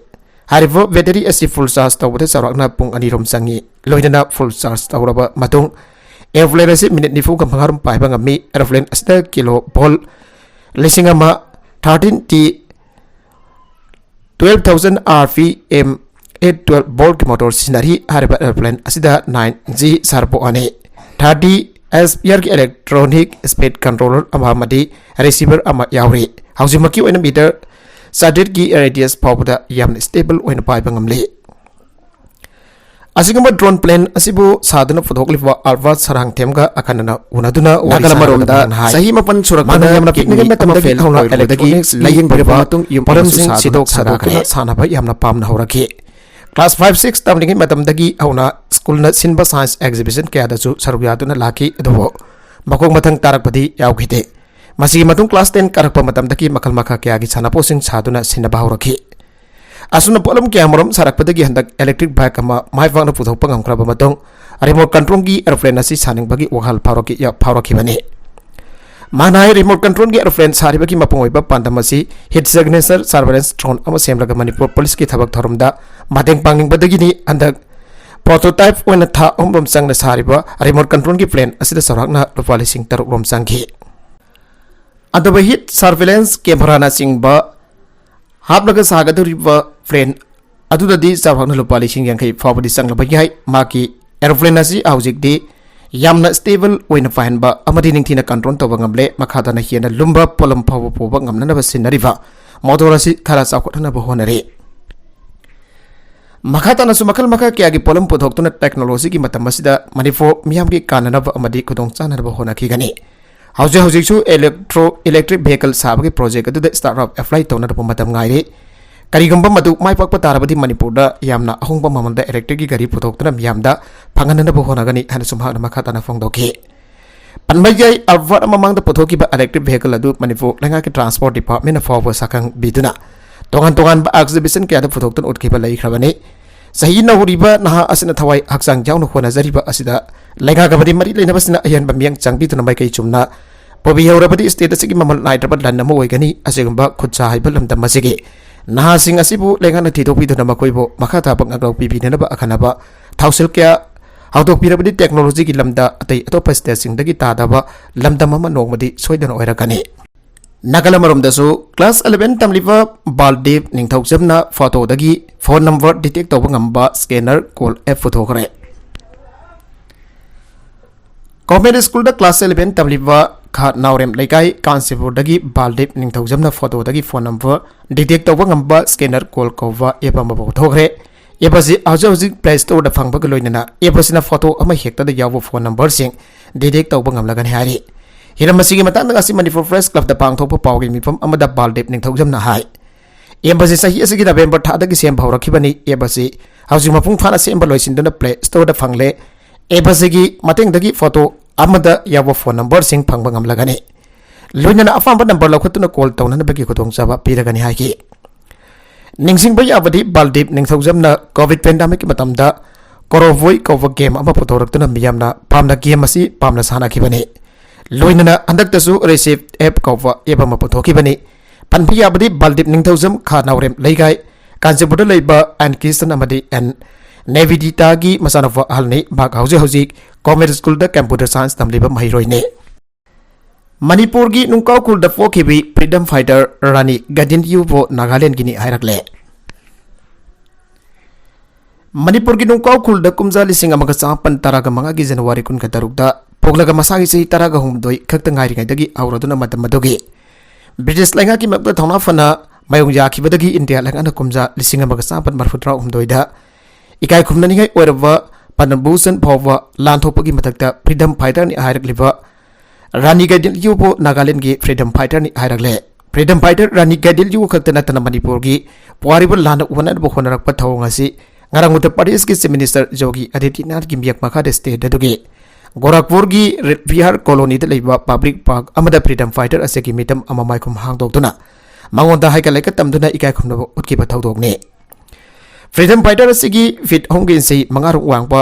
ꯍꯥꯏꯔꯤꯕ ꯕꯦꯇꯔꯤ ꯑꯁꯤ ꯐꯨꯜ ꯆꯥꯔꯖ ꯇꯧꯕꯗ ꯆꯥꯎꯔꯥꯛꯅ ꯄꯨꯡ ꯑꯅꯤ ꯔꯣꯝ ꯆꯪꯏ꯫ ꯂꯣꯏꯅꯅ ꯐꯨꯜ ꯆꯥꯔꯖ ꯇꯧꯔꯕ ꯃꯇꯨꯡ, ꯑꯦꯔꯣꯄ꯭ꯂꯦꯟ ꯑꯁꯤ ꯃꯤꯅꯤꯠ ꯅꯤꯐꯨꯒ ꯃꯉꯥ ꯔꯣꯝ ꯄꯥꯏꯕ ꯉꯝꯃꯤ꯫ ꯑꯦꯔꯣꯄ꯭ꯂꯦꯟ ꯑꯁꯤꯗ ꯀꯤꯂꯣ ꯚꯣꯜ ꯂꯤꯁꯤꯡ ꯑꯃ, thirteen T, twelve thousand R P M, eight twelve ꯚꯣꯜꯠꯀꯤ ꯃꯣꯇꯣꯔ ꯁꯤꯖꯤꯟꯅꯔꯤ꯫ ꯍꯥꯏꯔꯤꯕ ꯑꯦꯔꯣꯄ꯭ꯂꯦꯟ ꯑꯁꯤꯗ nine G ꯁꯥꯔꯄꯣꯛ ꯑꯅꯤ, thirty S P R ꯒꯤ electronic speed controller ꯑꯃ ꯑꯃꯗꯤ receiver ꯑꯃ ꯌꯥꯎꯔꯤ꯫ ꯍꯧꯖꯤꯛꯃꯛꯀꯤ ꯑꯣꯏꯅ ꯃꯤꯇꯔ ꯆꯥꯇ꯭ꯔꯦꯠꯀꯤ radius ꯐꯥꯎꯕꯗ ꯌꯥꯝꯅ stable ꯑꯣꯏꯅ ꯄꯥꯏꯕ ꯉꯝꯂꯤ꯫ ꯑꯁꯤꯒꯨꯝꯕ ꯗ꯭ꯔꯣꯟ ꯄ꯭ꯂꯦꯟ ꯑꯁꯤꯕꯨ ꯁꯥꯗꯨꯅ ꯄꯨꯊꯣꯛꯂꯤꯕ ꯑꯜꯕꯥꯔꯠ ꯁꯔꯥꯡꯊꯦꯝꯒ ꯑꯈꯟꯅꯅ ꯎꯅꯗꯨꯅ ꯋꯥꯔꯤ ꯅꯥꯀꯜ ꯑꯃꯔꯣꯝꯗ ꯁꯥꯟꯅꯒꯗꯕꯅꯤ ꯍꯥꯏ꯫ ꯆꯍꯤ ꯃꯥꯄꯟ ꯁꯨꯔꯛꯄꯗ ꯃꯥꯅ ꯌꯥꯝꯅ kidney ꯄꯤꯛꯂꯤꯉꯩ ꯑꯃ ꯃꯇꯝꯗꯒꯤ fail ꯍꯧꯅ ꯑꯣꯏꯔꯛꯄꯗꯒꯤ electronics ꯂꯥꯌꯦꯡꯕꯤꯔꯕ ꯂꯥꯌꯦꯡꯕꯤꯔꯕ ꯃꯇꯨꯡ ꯌꯨꯝ ꯄꯣꯠꯂꯝꯁꯤꯡ ꯑꯃꯁꯨ ꯁꯤꯗꯣꯛ ꯁꯥꯗꯣꯛꯇꯨꯅ ꯁꯥꯗꯣꯛꯇꯨꯅ ꯁꯥꯟꯅꯕ ꯌꯥꯝꯅ ꯄꯥꯝꯅ ꯍꯧꯔꯛꯈꯤ꯫ Class five six ꯇꯝꯂꯤꯉꯩ ꯃꯇꯝꯗꯒꯤ ꯍꯧꯅ ꯁ꯭ꯀꯨꯜꯅ ꯁꯤꯟꯕ science exhibition ꯀꯌꯥꯗꯁꯨ ꯁꯔꯨꯛ ꯌꯥꯗꯨꯅ ꯂꯥꯛꯈꯤ, ꯑꯗꯨꯕꯨ ꯃꯈꯣꯡ ꯃꯊꯪ ꯇꯥꯔꯛꯄꯗꯤ ꯌꯥꯎꯈꯤꯗꯦ꯫ ꯃꯁꯤꯒꯤ ꯃꯇꯨꯡ class ten ꯀꯥꯔꯛꯄ ꯃꯇꯝꯗꯒꯤ ꯃꯈꯜ ꯃꯈꯥ ꯀꯌꯥꯒꯤ ꯁꯥꯟꯅꯄꯣꯠꯁꯤꯡ ꯁꯥꯗꯨꯅ ꯁꯤꯟꯅꯕ ꯍꯧꯔꯛꯈꯤ꯫ ꯑꯁꯨꯝꯅ ꯄꯣꯠꯂꯝ ꯀꯌꯥꯃꯔꯨꯝ ꯁꯥꯔꯛꯄꯗꯒꯤ ꯍꯟꯗꯛ electric bike ꯑꯃ ꯃꯥꯏ ꯄꯥꯛꯅ ꯄꯨꯊꯣꯛꯄ ꯉꯝꯈ꯭ꯔꯕ ꯃꯇꯨꯡ, remote controlꯒꯤ aeroplane ꯑꯁꯤ ꯁꯥꯅꯤꯡꯕꯒꯤ ꯋꯥꯈꯜ ꯐꯥꯎꯔꯛꯈꯤ-, ꯐꯥꯎꯔꯛꯈꯤꯕꯅꯤ꯫ ꯃꯥꯅ ꯍꯥꯏ, remote controlꯒꯤ aeroplane ꯁꯥꯔꯤꯕꯒꯤ ꯃꯄꯨꯡ ꯑꯣꯏꯕ ꯄꯥꯟꯗꯝ ꯑꯁꯤ heat signature surveillance drone ꯑꯃ ꯁꯦꯝꯂꯒ ꯃꯅꯤꯄꯨꯔ ꯄꯨꯂꯤꯁꯀꯤ ꯊꯕꯛ ꯊꯧꯔꯝꯗ ꯃꯇꯦꯡ ꯄꯥꯡꯅꯤꯡꯕꯗꯒꯤꯅꯤ꯫ ꯍꯟꯗꯛ prototype ꯑꯣꯏꯅ ꯊꯥ ꯑꯍꯨꯝ ꯔꯣꯝ ꯆꯪꯅ ꯁꯥꯔꯤꯕ remote controlꯒꯤ plane ꯑꯁꯤꯗ ꯆꯥꯎꯔꯥꯛꯅ ꯂꯨꯄꯥ ꯂꯤꯁꯤꯡ ꯇꯔꯨꯛ ꯔꯣꯝ ꯆꯪꯈꯤ꯫ ꯑꯗꯨꯕꯨ heat surveillance cameraꯅꯆꯤꯡꯕ ꯍꯥꯞꯂꯒ ꯁꯥꯒꯗꯧꯔꯤꯕ plane ꯑꯗꯨꯗꯗꯤ ꯆꯥꯎꯔꯥꯛꯅ ꯂꯨꯄꯥ ꯂꯤꯁꯤꯡ ꯌꯥꯡꯈꯩ ꯐꯥꯎꯕꯗꯤ ꯆꯪꯂꯕ ꯌꯥꯏ꯫ ꯃꯍꯥꯛꯀꯤ aeroplane ꯑꯁꯤ ꯍꯧꯖꯤꯛꯇꯤ ꯌꯥꯝꯅ stable ꯑꯣꯏꯅ ꯄꯥꯏꯍꯟꯕ ꯑꯃꯗꯤ ꯅꯤꯡꯊꯤꯅ control ꯇꯧꯕ ꯉꯝꯂꯦ꯫ ꯃꯈꯥ ꯇꯥꯅ ꯍꯦꯟꯅ ꯂꯨꯝꯕ ꯄꯣꯠꯂꯝ ꯐꯥꯎꯕ ꯄꯨꯕ ꯉꯝꯅꯅꯕ ꯁꯤꯖꯤꯟꯅꯔꯤꯕ motor ꯑꯁꯤ ꯈꯔ ꯆꯥꯎꯈꯠꯍꯟꯅꯕ ꯍꯣꯠꯅꯔꯤ꯫ ꯃꯈꯥ ꯇꯥꯅꯁꯨ ꯃꯈꯜ ꯃꯈꯥ ꯀꯌꯥꯒꯤ ꯄꯣꯠꯂꯝ ꯄꯨꯊꯣꯛꯇꯨꯅ technologyꯒꯤ ꯃꯇꯝ ꯑꯁꯤꯗ ꯃꯅꯤꯄꯨꯔ ꯃꯤꯌꯥꯝꯒꯤ ꯀꯥꯟꯅꯅꯕ ꯑꯃꯗꯤ ꯈꯨꯗꯣꯡ ꯆꯥꯅꯅꯕ ꯍꯣꯠꯅꯈꯤꯒꯅꯤ꯫ ꯍꯧꯖꯤꯛ ꯍꯧꯖꯤꯛꯁꯨ electro-, electric vehicle ꯁꯥꯕꯒꯤ project ꯑꯗꯨꯗ startup apply ꯇꯧꯅꯅꯕ ꯃꯇꯝ ꯉꯥꯏꯔꯤ꯫ ꯀꯔꯤꯒꯨꯝꯕ ꯃꯗꯨ ꯃꯥꯏ ꯄꯥꯛꯄ ꯇꯥꯔꯕꯗꯤ ꯃꯅꯤꯄꯨꯔꯗ ꯌꯥꯝꯅ ꯑꯍꯣꯡꯕ ꯃꯃꯜꯗ electricꯀꯤ ꯒꯥꯔꯤ ꯄꯨꯊꯣꯛꯇꯨꯅ ꯃꯤꯌꯥꯝꯗ ꯐꯪꯍꯟꯅꯅꯕ ꯍꯣꯠꯅꯒꯅꯤ ꯍꯥꯏꯅꯁꯨ ꯃꯍꯥꯛꯅ ꯃꯈꯥ ꯇꯥꯅ ꯐꯣꯡꯗꯣꯛꯈꯤ꯫ ꯄꯟꯕ ꯌꯥꯏ, ꯑꯜꯕꯥꯔꯠ ꯃꯃꯥꯡꯗ ꯄꯨꯊꯣꯛꯈꯤꯕ electric vehicle ꯑꯗꯨ ꯃꯅꯤꯄꯨꯔ ꯂꯩꯉꯥꯛꯀꯤ transport departmentꯅ ꯐꯥꯎꯕ ꯁꯛꯈꯪꯕꯤꯗꯨꯅ ꯇꯣꯉꯥꯟ ꯇꯣꯉꯥꯟꯕ exhibition ꯀꯌꯥꯗ ꯄꯨꯊꯣꯛꯇꯨꯅ ꯎꯠꯈꯤꯕ ꯂꯩꯈ꯭ꯔꯕꯅꯤ꯫ ꯆꯍꯤ ꯅꯧꯔꯤꯕ ꯅꯍꯥ ꯑꯁꯤꯅ ꯊꯋꯥꯏ ꯍꯛꯆꯥꯡ ꯌꯥꯎꯅ ꯍꯣꯠꯅꯖꯔꯤꯕ ꯑꯁꯤꯗ ꯂꯩꯉꯥꯛ ꯑꯃꯗꯤ ꯃꯔꯤ ꯂꯩꯅꯕꯁꯤꯡꯅ ꯑꯍꯦꯟꯕ ꯃꯤꯠꯌꯦꯡ ꯆꯪꯕꯤꯗꯨꯅ ꯃꯥꯏꯀꯩ ꯆꯨꯝꯅ ꯄꯨꯕꯤꯍꯧꯔꯕꯗꯤ state ꯑꯁꯤꯒꯤ ꯃꯃꯜ ꯅꯥꯏꯗ꯭ꯔꯕ ꯂꯟ ꯑꯃ ꯑꯣꯏꯒꯅꯤ꯫ ꯑꯁꯤꯒꯨꯝꯕ ꯈꯨꯠꯁꯥ ꯍꯩꯕ ꯂꯝꯗꯝ ꯑꯁꯤꯒꯤ ꯅꯍꯥꯁꯤꯡ ꯑꯁꯤꯕꯨ ꯂꯩꯉꯥꯛꯅ ꯊꯤꯗꯣꯛꯄꯤꯗꯨꯅ ꯃꯈꯣꯏꯕꯨ ꯃꯈꯥ ꯇꯥꯕ ꯉꯥꯛꯂꯧ ꯄꯤꯕꯤꯅꯅꯕ ꯑꯈꯟꯅꯕ ꯊꯧꯁꯤꯜ ꯀꯌꯥ ꯍꯧꯗꯣꯛꯄꯤꯔꯕꯗꯤ technologyꯒꯤ ꯂꯝꯗ ꯑꯇꯩ ꯑꯇꯣꯞꯄ stateꯁꯤꯡꯗꯒꯤ ꯇꯥꯗꯕ ꯂꯝꯗꯝ ꯑꯃ ꯅꯣꯡꯃꯗꯤ ꯁꯣꯏꯗꯅ ꯑꯣꯏꯔꯛꯀꯅꯤ꯫ ꯅꯥꯀꯜ ꯑꯃꯔꯣꯝꯗꯁꯨ class eleven ꯇꯝꯂꯤꯕ ꯕꯥꯜꯗꯦꯕ ꯅꯤꯡꯊꯧꯖꯝꯅ photoꯗꯒꯤ phone number detect ꯇꯧꯕ ꯉꯝꯕ scanner call app ꯄꯨꯊꯣꯛꯈ꯭ꯔꯦ꯫ Government Schoolꯗ class eleven ꯇꯝꯂꯤꯕ ꯈꯥ ꯅꯥꯎꯔꯦꯝ ꯂꯩꯀꯥꯏ ꯀꯥꯟꯆꯤꯄꯨꯔꯗꯒꯤ ꯕꯥꯜꯗꯦꯕ ꯅꯤꯡꯊꯧꯖꯝꯅ photoꯗꯒꯤ phone number detect ꯇꯧꯕ ꯉꯝꯕ scanner call ꯀꯧꯕ app ꯑꯃ ꯄꯨꯊꯣꯛꯈ꯭ꯔꯦ꯫ App ꯑꯁꯤ ꯍꯧꯖꯤꯛ ꯍꯧꯖꯤꯛ Play Storeꯗ ꯐꯪꯕꯒ ꯂꯣꯏꯅꯅ app ꯑꯁꯤꯅ photo ꯑꯃ ꯍꯦꯛꯇꯗ ꯌꯥꯎꯕ phone numberꯁꯤꯡ detect ꯇꯧꯕ ꯉꯝꯂꯒꯅꯤ ꯍꯥꯏꯔꯤ꯫ ꯍꯤꯔꯝ ꯑꯁꯤꯒꯤ ꯃꯇꯥꯡꯗ ꯉꯁꯤ ꯃꯅꯤꯄꯨꯔ Press Clubꯇ ꯄꯥꯡꯊꯣꯛꯄ ꯄꯥꯎꯒꯤ ꯃꯤꯐꯝ ꯑꯃꯗ ꯕꯥꯜꯗꯦꯕ ꯅꯤꯡꯊꯧꯖꯝꯅ ꯍꯥꯏ, ꯑꯦꯞ ꯑꯁꯤ ꯆꯍꯤ ꯑꯁꯤꯒꯤ ꯅꯕꯦꯝꯕꯔ ꯊꯥꯗꯒꯤ ꯁꯦꯝꯕ ꯍꯧꯔꯛꯈꯤꯕꯅꯤ꯫ ꯑꯦꯞ ꯑꯁꯤ ꯍꯧꯖꯤꯛ ꯃꯄꯨꯡ ꯐꯥꯅ ꯁꯦꯝꯕ ꯂꯣꯏꯁꯤꯟꯗꯨꯅ ꯄ꯭ꯂꯦ ꯁ꯭ꯇꯣꯔꯗ ꯐꯪꯂꯦ꯫ ꯑꯦꯞ ꯑꯁꯤꯒꯤ ꯃꯇꯦꯡꯗꯒꯤ ꯐꯣꯇꯣ ꯑꯃꯗ ꯌꯥꯎꯕ ꯐꯣꯟ ꯅꯝꯕꯔꯁꯤꯡ ꯐꯪꯕ ꯉꯝꯂꯒꯅꯤ꯫ ꯂꯣꯏꯅꯅ ꯑꯄꯥꯝꯕ ꯅꯝꯕꯔ ꯂꯧꯈꯠꯇꯨꯅ ꯀꯣꯜ ꯇꯧꯅꯅꯕꯒꯤ ꯈꯨꯗꯣꯡꯆꯥꯕ ꯄꯤꯔꯒꯅꯤ ꯍꯥꯏꯈꯤ꯫ ꯅꯤꯡꯁꯤꯡꯕ ꯌꯥꯕꯗꯤ, ꯕꯥꯜꯗꯤꯞ ꯅꯤꯡꯊꯧꯖꯝꯅ ꯀꯣꯚꯤꯗ ꯄꯦꯟꯗꯥꯃꯤꯛꯀꯤ ꯃꯇꯝꯗ ꯀꯣꯔꯣꯕꯣꯏ ꯀꯧꯕ ꯒꯦꯝ ꯑꯃ ꯄꯨꯊꯣꯔꯛꯇꯨꯅ ꯃꯤꯌꯥꯝꯅ ꯄꯥꯝꯅ ꯒꯦꯝ ꯑꯁꯤ ꯄꯥꯝꯅ ꯁꯥꯟꯅꯈꯤꯕꯅꯤ꯫ ꯂꯣꯏꯅꯅ ꯍꯟꯗꯛꯇꯁꯨ ꯔꯤꯁꯤꯞ ꯑꯦꯞ ꯀꯧꯕ ꯑꯦꯞ ꯑꯃ ꯄꯨꯊꯣꯛꯈꯤꯕꯅꯤ꯫ ꯄꯟꯕ ꯌꯥꯕꯗꯤ, ꯕꯥꯜꯗꯤꯞ ꯅꯤꯡꯊꯧꯖꯝ ꯈꯥ ꯅꯥꯎꯔꯦꯝ ꯂꯩꯒꯥꯏ, ꯀꯥꯟꯆꯤꯄꯨꯔꯗ ꯂꯩꯕ ꯑꯦꯟ ꯀ꯭ꯔꯤꯁꯇꯟ ꯑꯃꯗꯤ ꯑꯦꯟ ꯅꯦꯕꯤꯗꯤꯇꯥꯒꯤ ꯃꯆꯥꯅꯨꯄꯥ ꯑꯍꯜꯅꯤ꯫ ꯃꯍꯥꯛ ꯍꯧꯖꯤꯛ ꯍꯧꯖꯤꯛ ꯀꯣꯃꯦꯠ ꯁ꯭ꯀꯨꯜꯗ ꯀꯝꯄ꯭ꯌꯨꯇꯔ ꯁꯥꯏꯟꯁ ꯇꯝꯂꯤꯕ ꯃꯍꯩꯔꯣꯏꯅꯤ꯫ ꯃꯅꯤꯄꯨꯔꯒꯤ ꯅꯨꯡꯀꯥꯎ ꯈꯨꯜꯗ ꯄꯣꯛꯈꯤꯕꯤ ꯐ꯭ꯔꯤꯗꯝ ꯐꯥꯏꯇꯔ ꯔꯥꯅꯤ ꯒꯥꯏꯗꯤꯟꯂꯤꯌꯨꯕꯨ ꯅꯥꯒꯥꯂꯦꯟꯒꯤꯅꯤ ꯍꯥꯏꯔꯛꯂꯦ꯫ ꯃꯅꯤꯄꯨꯔꯒꯤ ꯅꯨꯡꯀꯥꯎ ꯈꯨꯜꯗ ꯀꯨꯝꯖꯥ ꯂꯤꯁꯤꯡ ꯑꯃꯒ ꯆꯥꯃꯥꯄꯟ ꯇꯔꯥꯒ ꯃꯉꯥꯒꯤ ꯖꯅꯋꯥꯔꯤ ꯀꯨꯟꯒ ꯇꯔꯨꯛꯇ ꯄꯣꯛꯂꯒ ꯃꯁꯥꯒꯤ ꯆꯍꯤ ꯇꯔꯥꯒ ꯍꯨꯝꯗꯣꯏ ꯈꯛꯇ ꯉꯥꯏꯔꯤꯉꯩꯗꯒꯤ ꯍꯧꯔꯗꯨꯅ ꯃꯇꯝ ꯑꯗꯨꯒꯤ ꯕ꯭ꯔꯤꯇꯤꯁ ꯂꯩꯉꯥꯛꯀꯤ ꯃꯥꯌꯣꯛꯇ ꯊꯧꯅꯥ ꯐꯅ ꯃꯥꯌꯣꯡ ꯌꯥꯈꯤꯕꯗꯒꯤ ꯏꯟꯗꯤꯌꯥ ꯂꯩꯉꯥꯛꯅ ꯀꯨꯝꯖꯥ ꯂꯤꯁꯤꯡ ꯑꯃꯒ ꯆꯥꯃꯥꯄꯟ ꯃꯔꯤꯐꯨ ꯇꯔꯥꯍꯨꯝꯗꯣꯏꯗ ꯏꯀꯥꯏ ꯈꯨꯝꯅꯅꯤꯡꯉꯥꯏ ꯑꯣꯏꯔꯕ ꯄꯗꯃ ꯚꯨꯁꯟ ꯐꯥꯎꯕ ꯂꯥꯟꯊꯣꯛꯄꯒꯤ ꯃꯊꯛꯇ ꯐ꯭ꯔꯤꯗꯝ ꯐꯥꯏꯇꯔꯅꯤ ꯍꯥꯏꯔꯛꯂꯤꯕ ꯔꯥꯅꯤ ꯒꯥꯏꯗꯤꯟꯂꯤꯌꯨꯕꯨ ꯅꯥꯒꯥꯂꯦꯟꯒꯤ ꯐ꯭ꯔꯤꯗꯝ ꯐꯥꯏꯇꯔꯅꯤ ꯍꯥꯏꯔꯛꯂꯦ꯫ ꯐ꯭ꯔꯤꯗꯝ ꯐꯥꯏꯇꯔ ꯔꯥꯅꯤ ꯒꯥꯏꯗꯤꯟꯂꯤꯌꯨ ꯈꯛꯇ ꯅꯠꯇꯅ ꯃꯅꯤꯄꯨꯔꯒꯤ ꯄꯨꯋꯥꯔꯤꯕꯨ ꯂꯥꯟꯅ ꯎꯅꯅꯕ ꯍꯣꯠꯅꯔꯛꯄ ꯊꯧꯑꯣꯡ ꯑꯁꯤ ꯉꯔꯥꯡ ꯎꯠꯇꯔ ꯄ꯭ꯔꯗꯦꯁꯀꯤ ꯆꯤꯐ ꯃꯤꯅꯤꯁꯇꯔ ꯌꯣꯒꯤ ꯑꯥꯗꯤꯇ꯭ꯌꯅꯥꯊꯀꯤ ꯃꯤꯌꯦꯛ ꯃꯈꯥꯗ ꯁ꯭ꯇꯦꯠ ꯑꯗꯨꯒꯤ ꯒꯣꯔꯥꯈꯄꯨꯔꯒꯤ ꯕꯤꯍꯥꯔ ꯀꯣꯂꯣꯅꯤꯗ ꯂꯩꯕ ꯄꯕ꯭ꯂꯤꯛ ꯄꯥꯔꯛ ꯑꯃꯗ ꯐ꯭ꯔꯤꯗꯝ ꯐꯥꯏꯇꯔ ꯑꯁꯤꯒꯤ ꯃꯤꯇꯝ ꯑꯃ ꯃꯥꯏꯈꯨꯝ ꯍꯥꯡꯗꯣꯛꯇꯨꯅ ꯃꯉꯣꯟꯗ ꯍꯩꯀꯠ ꯂꯩꯀꯠ ꯇꯝꯗꯨꯅ ꯏꯀꯥꯏ ꯈꯨꯝꯅꯕ ꯎꯠꯈꯤꯕ ꯊꯧꯗꯣꯛꯅꯤ꯫ ꯐ꯭ꯔꯤꯗꯝ ꯐꯥꯏꯇꯔ ꯑꯁꯤꯒꯤ ꯐꯤꯠ ꯑꯍꯨꯝꯒꯤ ꯏꯟꯆꯤ ꯃꯉꯥ ꯔꯨꯛ ꯋꯥꯡꯕ,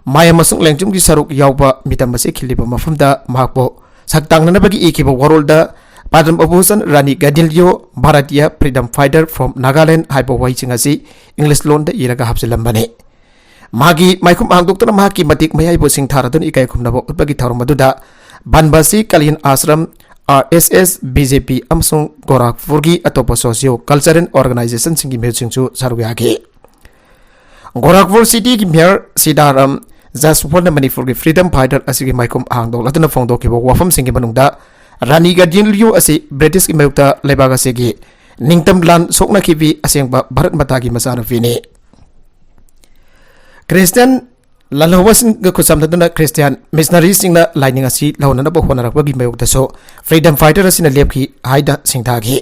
ꯃꯥꯌꯥꯝ ꯑꯃꯁꯨꯡ ꯂꯦꯡꯖꯨꯝꯒꯤ ꯁꯔꯨꯛ ꯌꯥꯎꯕ ꯃꯤꯇꯝ ꯑꯁꯤ ꯈꯤꯜꯂꯤꯕ ꯃꯐꯝꯗ ꯃꯍꯥꯛꯄꯨ ꯁꯛ ꯇꯥꯛꯅꯅꯕꯒꯤ ꯏꯈꯤꯕ ꯋꯥꯔꯣꯜꯗ Padma Bhushan Rani Gaidinliu, Bharatiya freedom fighter from Nagaland ꯍꯥꯏꯕ ꯋꯥꯍꯩꯁꯤꯡ ꯑꯁꯤ ꯏꯪꯂꯤꯁ ꯂꯣꯟꯗ ꯏꯔꯒ ꯍꯥꯞꯆꯤꯜꯂꯝꯕꯅꯤ꯫ ꯃꯍꯥꯛꯀꯤ ꯃꯥꯏꯈꯨꯝ ꯍꯥꯡꯗꯣꯛꯇꯨꯅ ꯃꯍꯥꯛꯀꯤ ꯃꯇꯤꯛ ꯃꯌꯥꯏꯕꯨ ꯁꯤꯡꯊꯥꯔꯗꯨꯅ ꯏꯀꯥꯏ ꯈꯨꯝꯅꯕ ꯎꯠꯄꯒꯤ ꯊꯧꯔꯝ ꯑꯗꯨꯗ ꯕꯟꯕꯥꯁꯤ ꯀꯂꯤꯟ ꯑꯥꯁ꯭ꯔꯝ, ꯑꯥꯔ ꯑꯦꯁ ꯑꯦꯁ, ꯕꯤ ꯖꯦ ꯄꯤ ꯑꯃꯁꯨꯡ ꯒꯣꯔꯥꯈꯄꯨꯔꯒꯤ ꯑꯇꯣꯞꯄ ꯁꯣꯁꯤꯌꯣ ꯀꯜꯆꯔꯦꯜ ꯑꯣꯔꯒꯅꯥꯏꯖꯦꯁꯟꯁꯤꯡꯒꯤ ꯃꯤꯍꯨꯠꯁꯤꯡꯁꯨ ꯁꯔꯨꯛ ꯌꯥꯈꯤ꯫ ꯒꯣꯔꯥꯈꯄꯨꯔ ꯁꯤꯇꯤꯒꯤ ꯃꯦꯌꯔ ꯁꯤꯗꯥꯔꯥꯝ ꯖꯁꯋꯥꯜꯅ ꯃꯅꯤꯄꯨꯔꯒꯤ ꯐ꯭ꯔꯤꯗꯝ ꯐꯥꯏꯇꯔ ꯑꯁꯤꯒꯤ ꯃꯥꯏꯈꯨꯝ ꯍꯥꯡꯗꯣꯛꯂꯗꯨꯅ ꯐꯣꯡꯗꯣꯛꯈꯤꯕ ꯋꯥꯐꯝꯁꯤꯡꯒꯤ ꯃꯅꯨꯡꯗ ꯔꯥꯅꯤ ꯒꯥꯏꯗꯤꯟꯂꯤꯌꯨ ꯑꯁꯤ ꯕ꯭ꯔꯤꯇꯤꯁꯀꯤ ꯃꯥꯌꯣꯛꯇ ꯂꯩꯕꯥꯛ ꯑꯁꯤꯒꯤ ꯅꯤꯡꯇꯝ ꯂꯥꯟ ꯁꯣꯛꯅꯈꯤꯕꯤ ꯑꯁꯦꯡꯕ ꯚꯥꯔꯠ ꯃꯇꯥꯒꯤ ꯃꯆꯥꯅꯨꯄꯤꯅꯤ꯫ ꯈ꯭ꯔꯤꯁꯇꯤꯌꯥꯟ ꯂꯥꯜꯍꯧꯕꯁꯤꯡꯒ ꯈꯨꯠꯁꯝꯅꯗꯨꯅ ꯈ꯭ꯔꯤꯁꯇꯤꯌꯥꯟ ꯃꯤꯁꯅꯔꯤꯁꯤꯡꯅ ꯂꯥꯏꯅꯤꯡ ꯑꯁꯤ ꯂꯧꯍꯟꯅꯕ ꯍꯣꯠꯅꯔꯛꯄꯒꯤ ꯃꯥꯌꯣꯛꯇꯁꯨ ꯐ꯭ꯔꯤꯗꯝ ꯐꯥꯏꯇꯔ ꯑꯁꯤꯅ ꯂꯦꯞꯈꯤ ꯍꯥꯏꯅ ꯁꯤꯡꯊꯥꯈꯤ꯫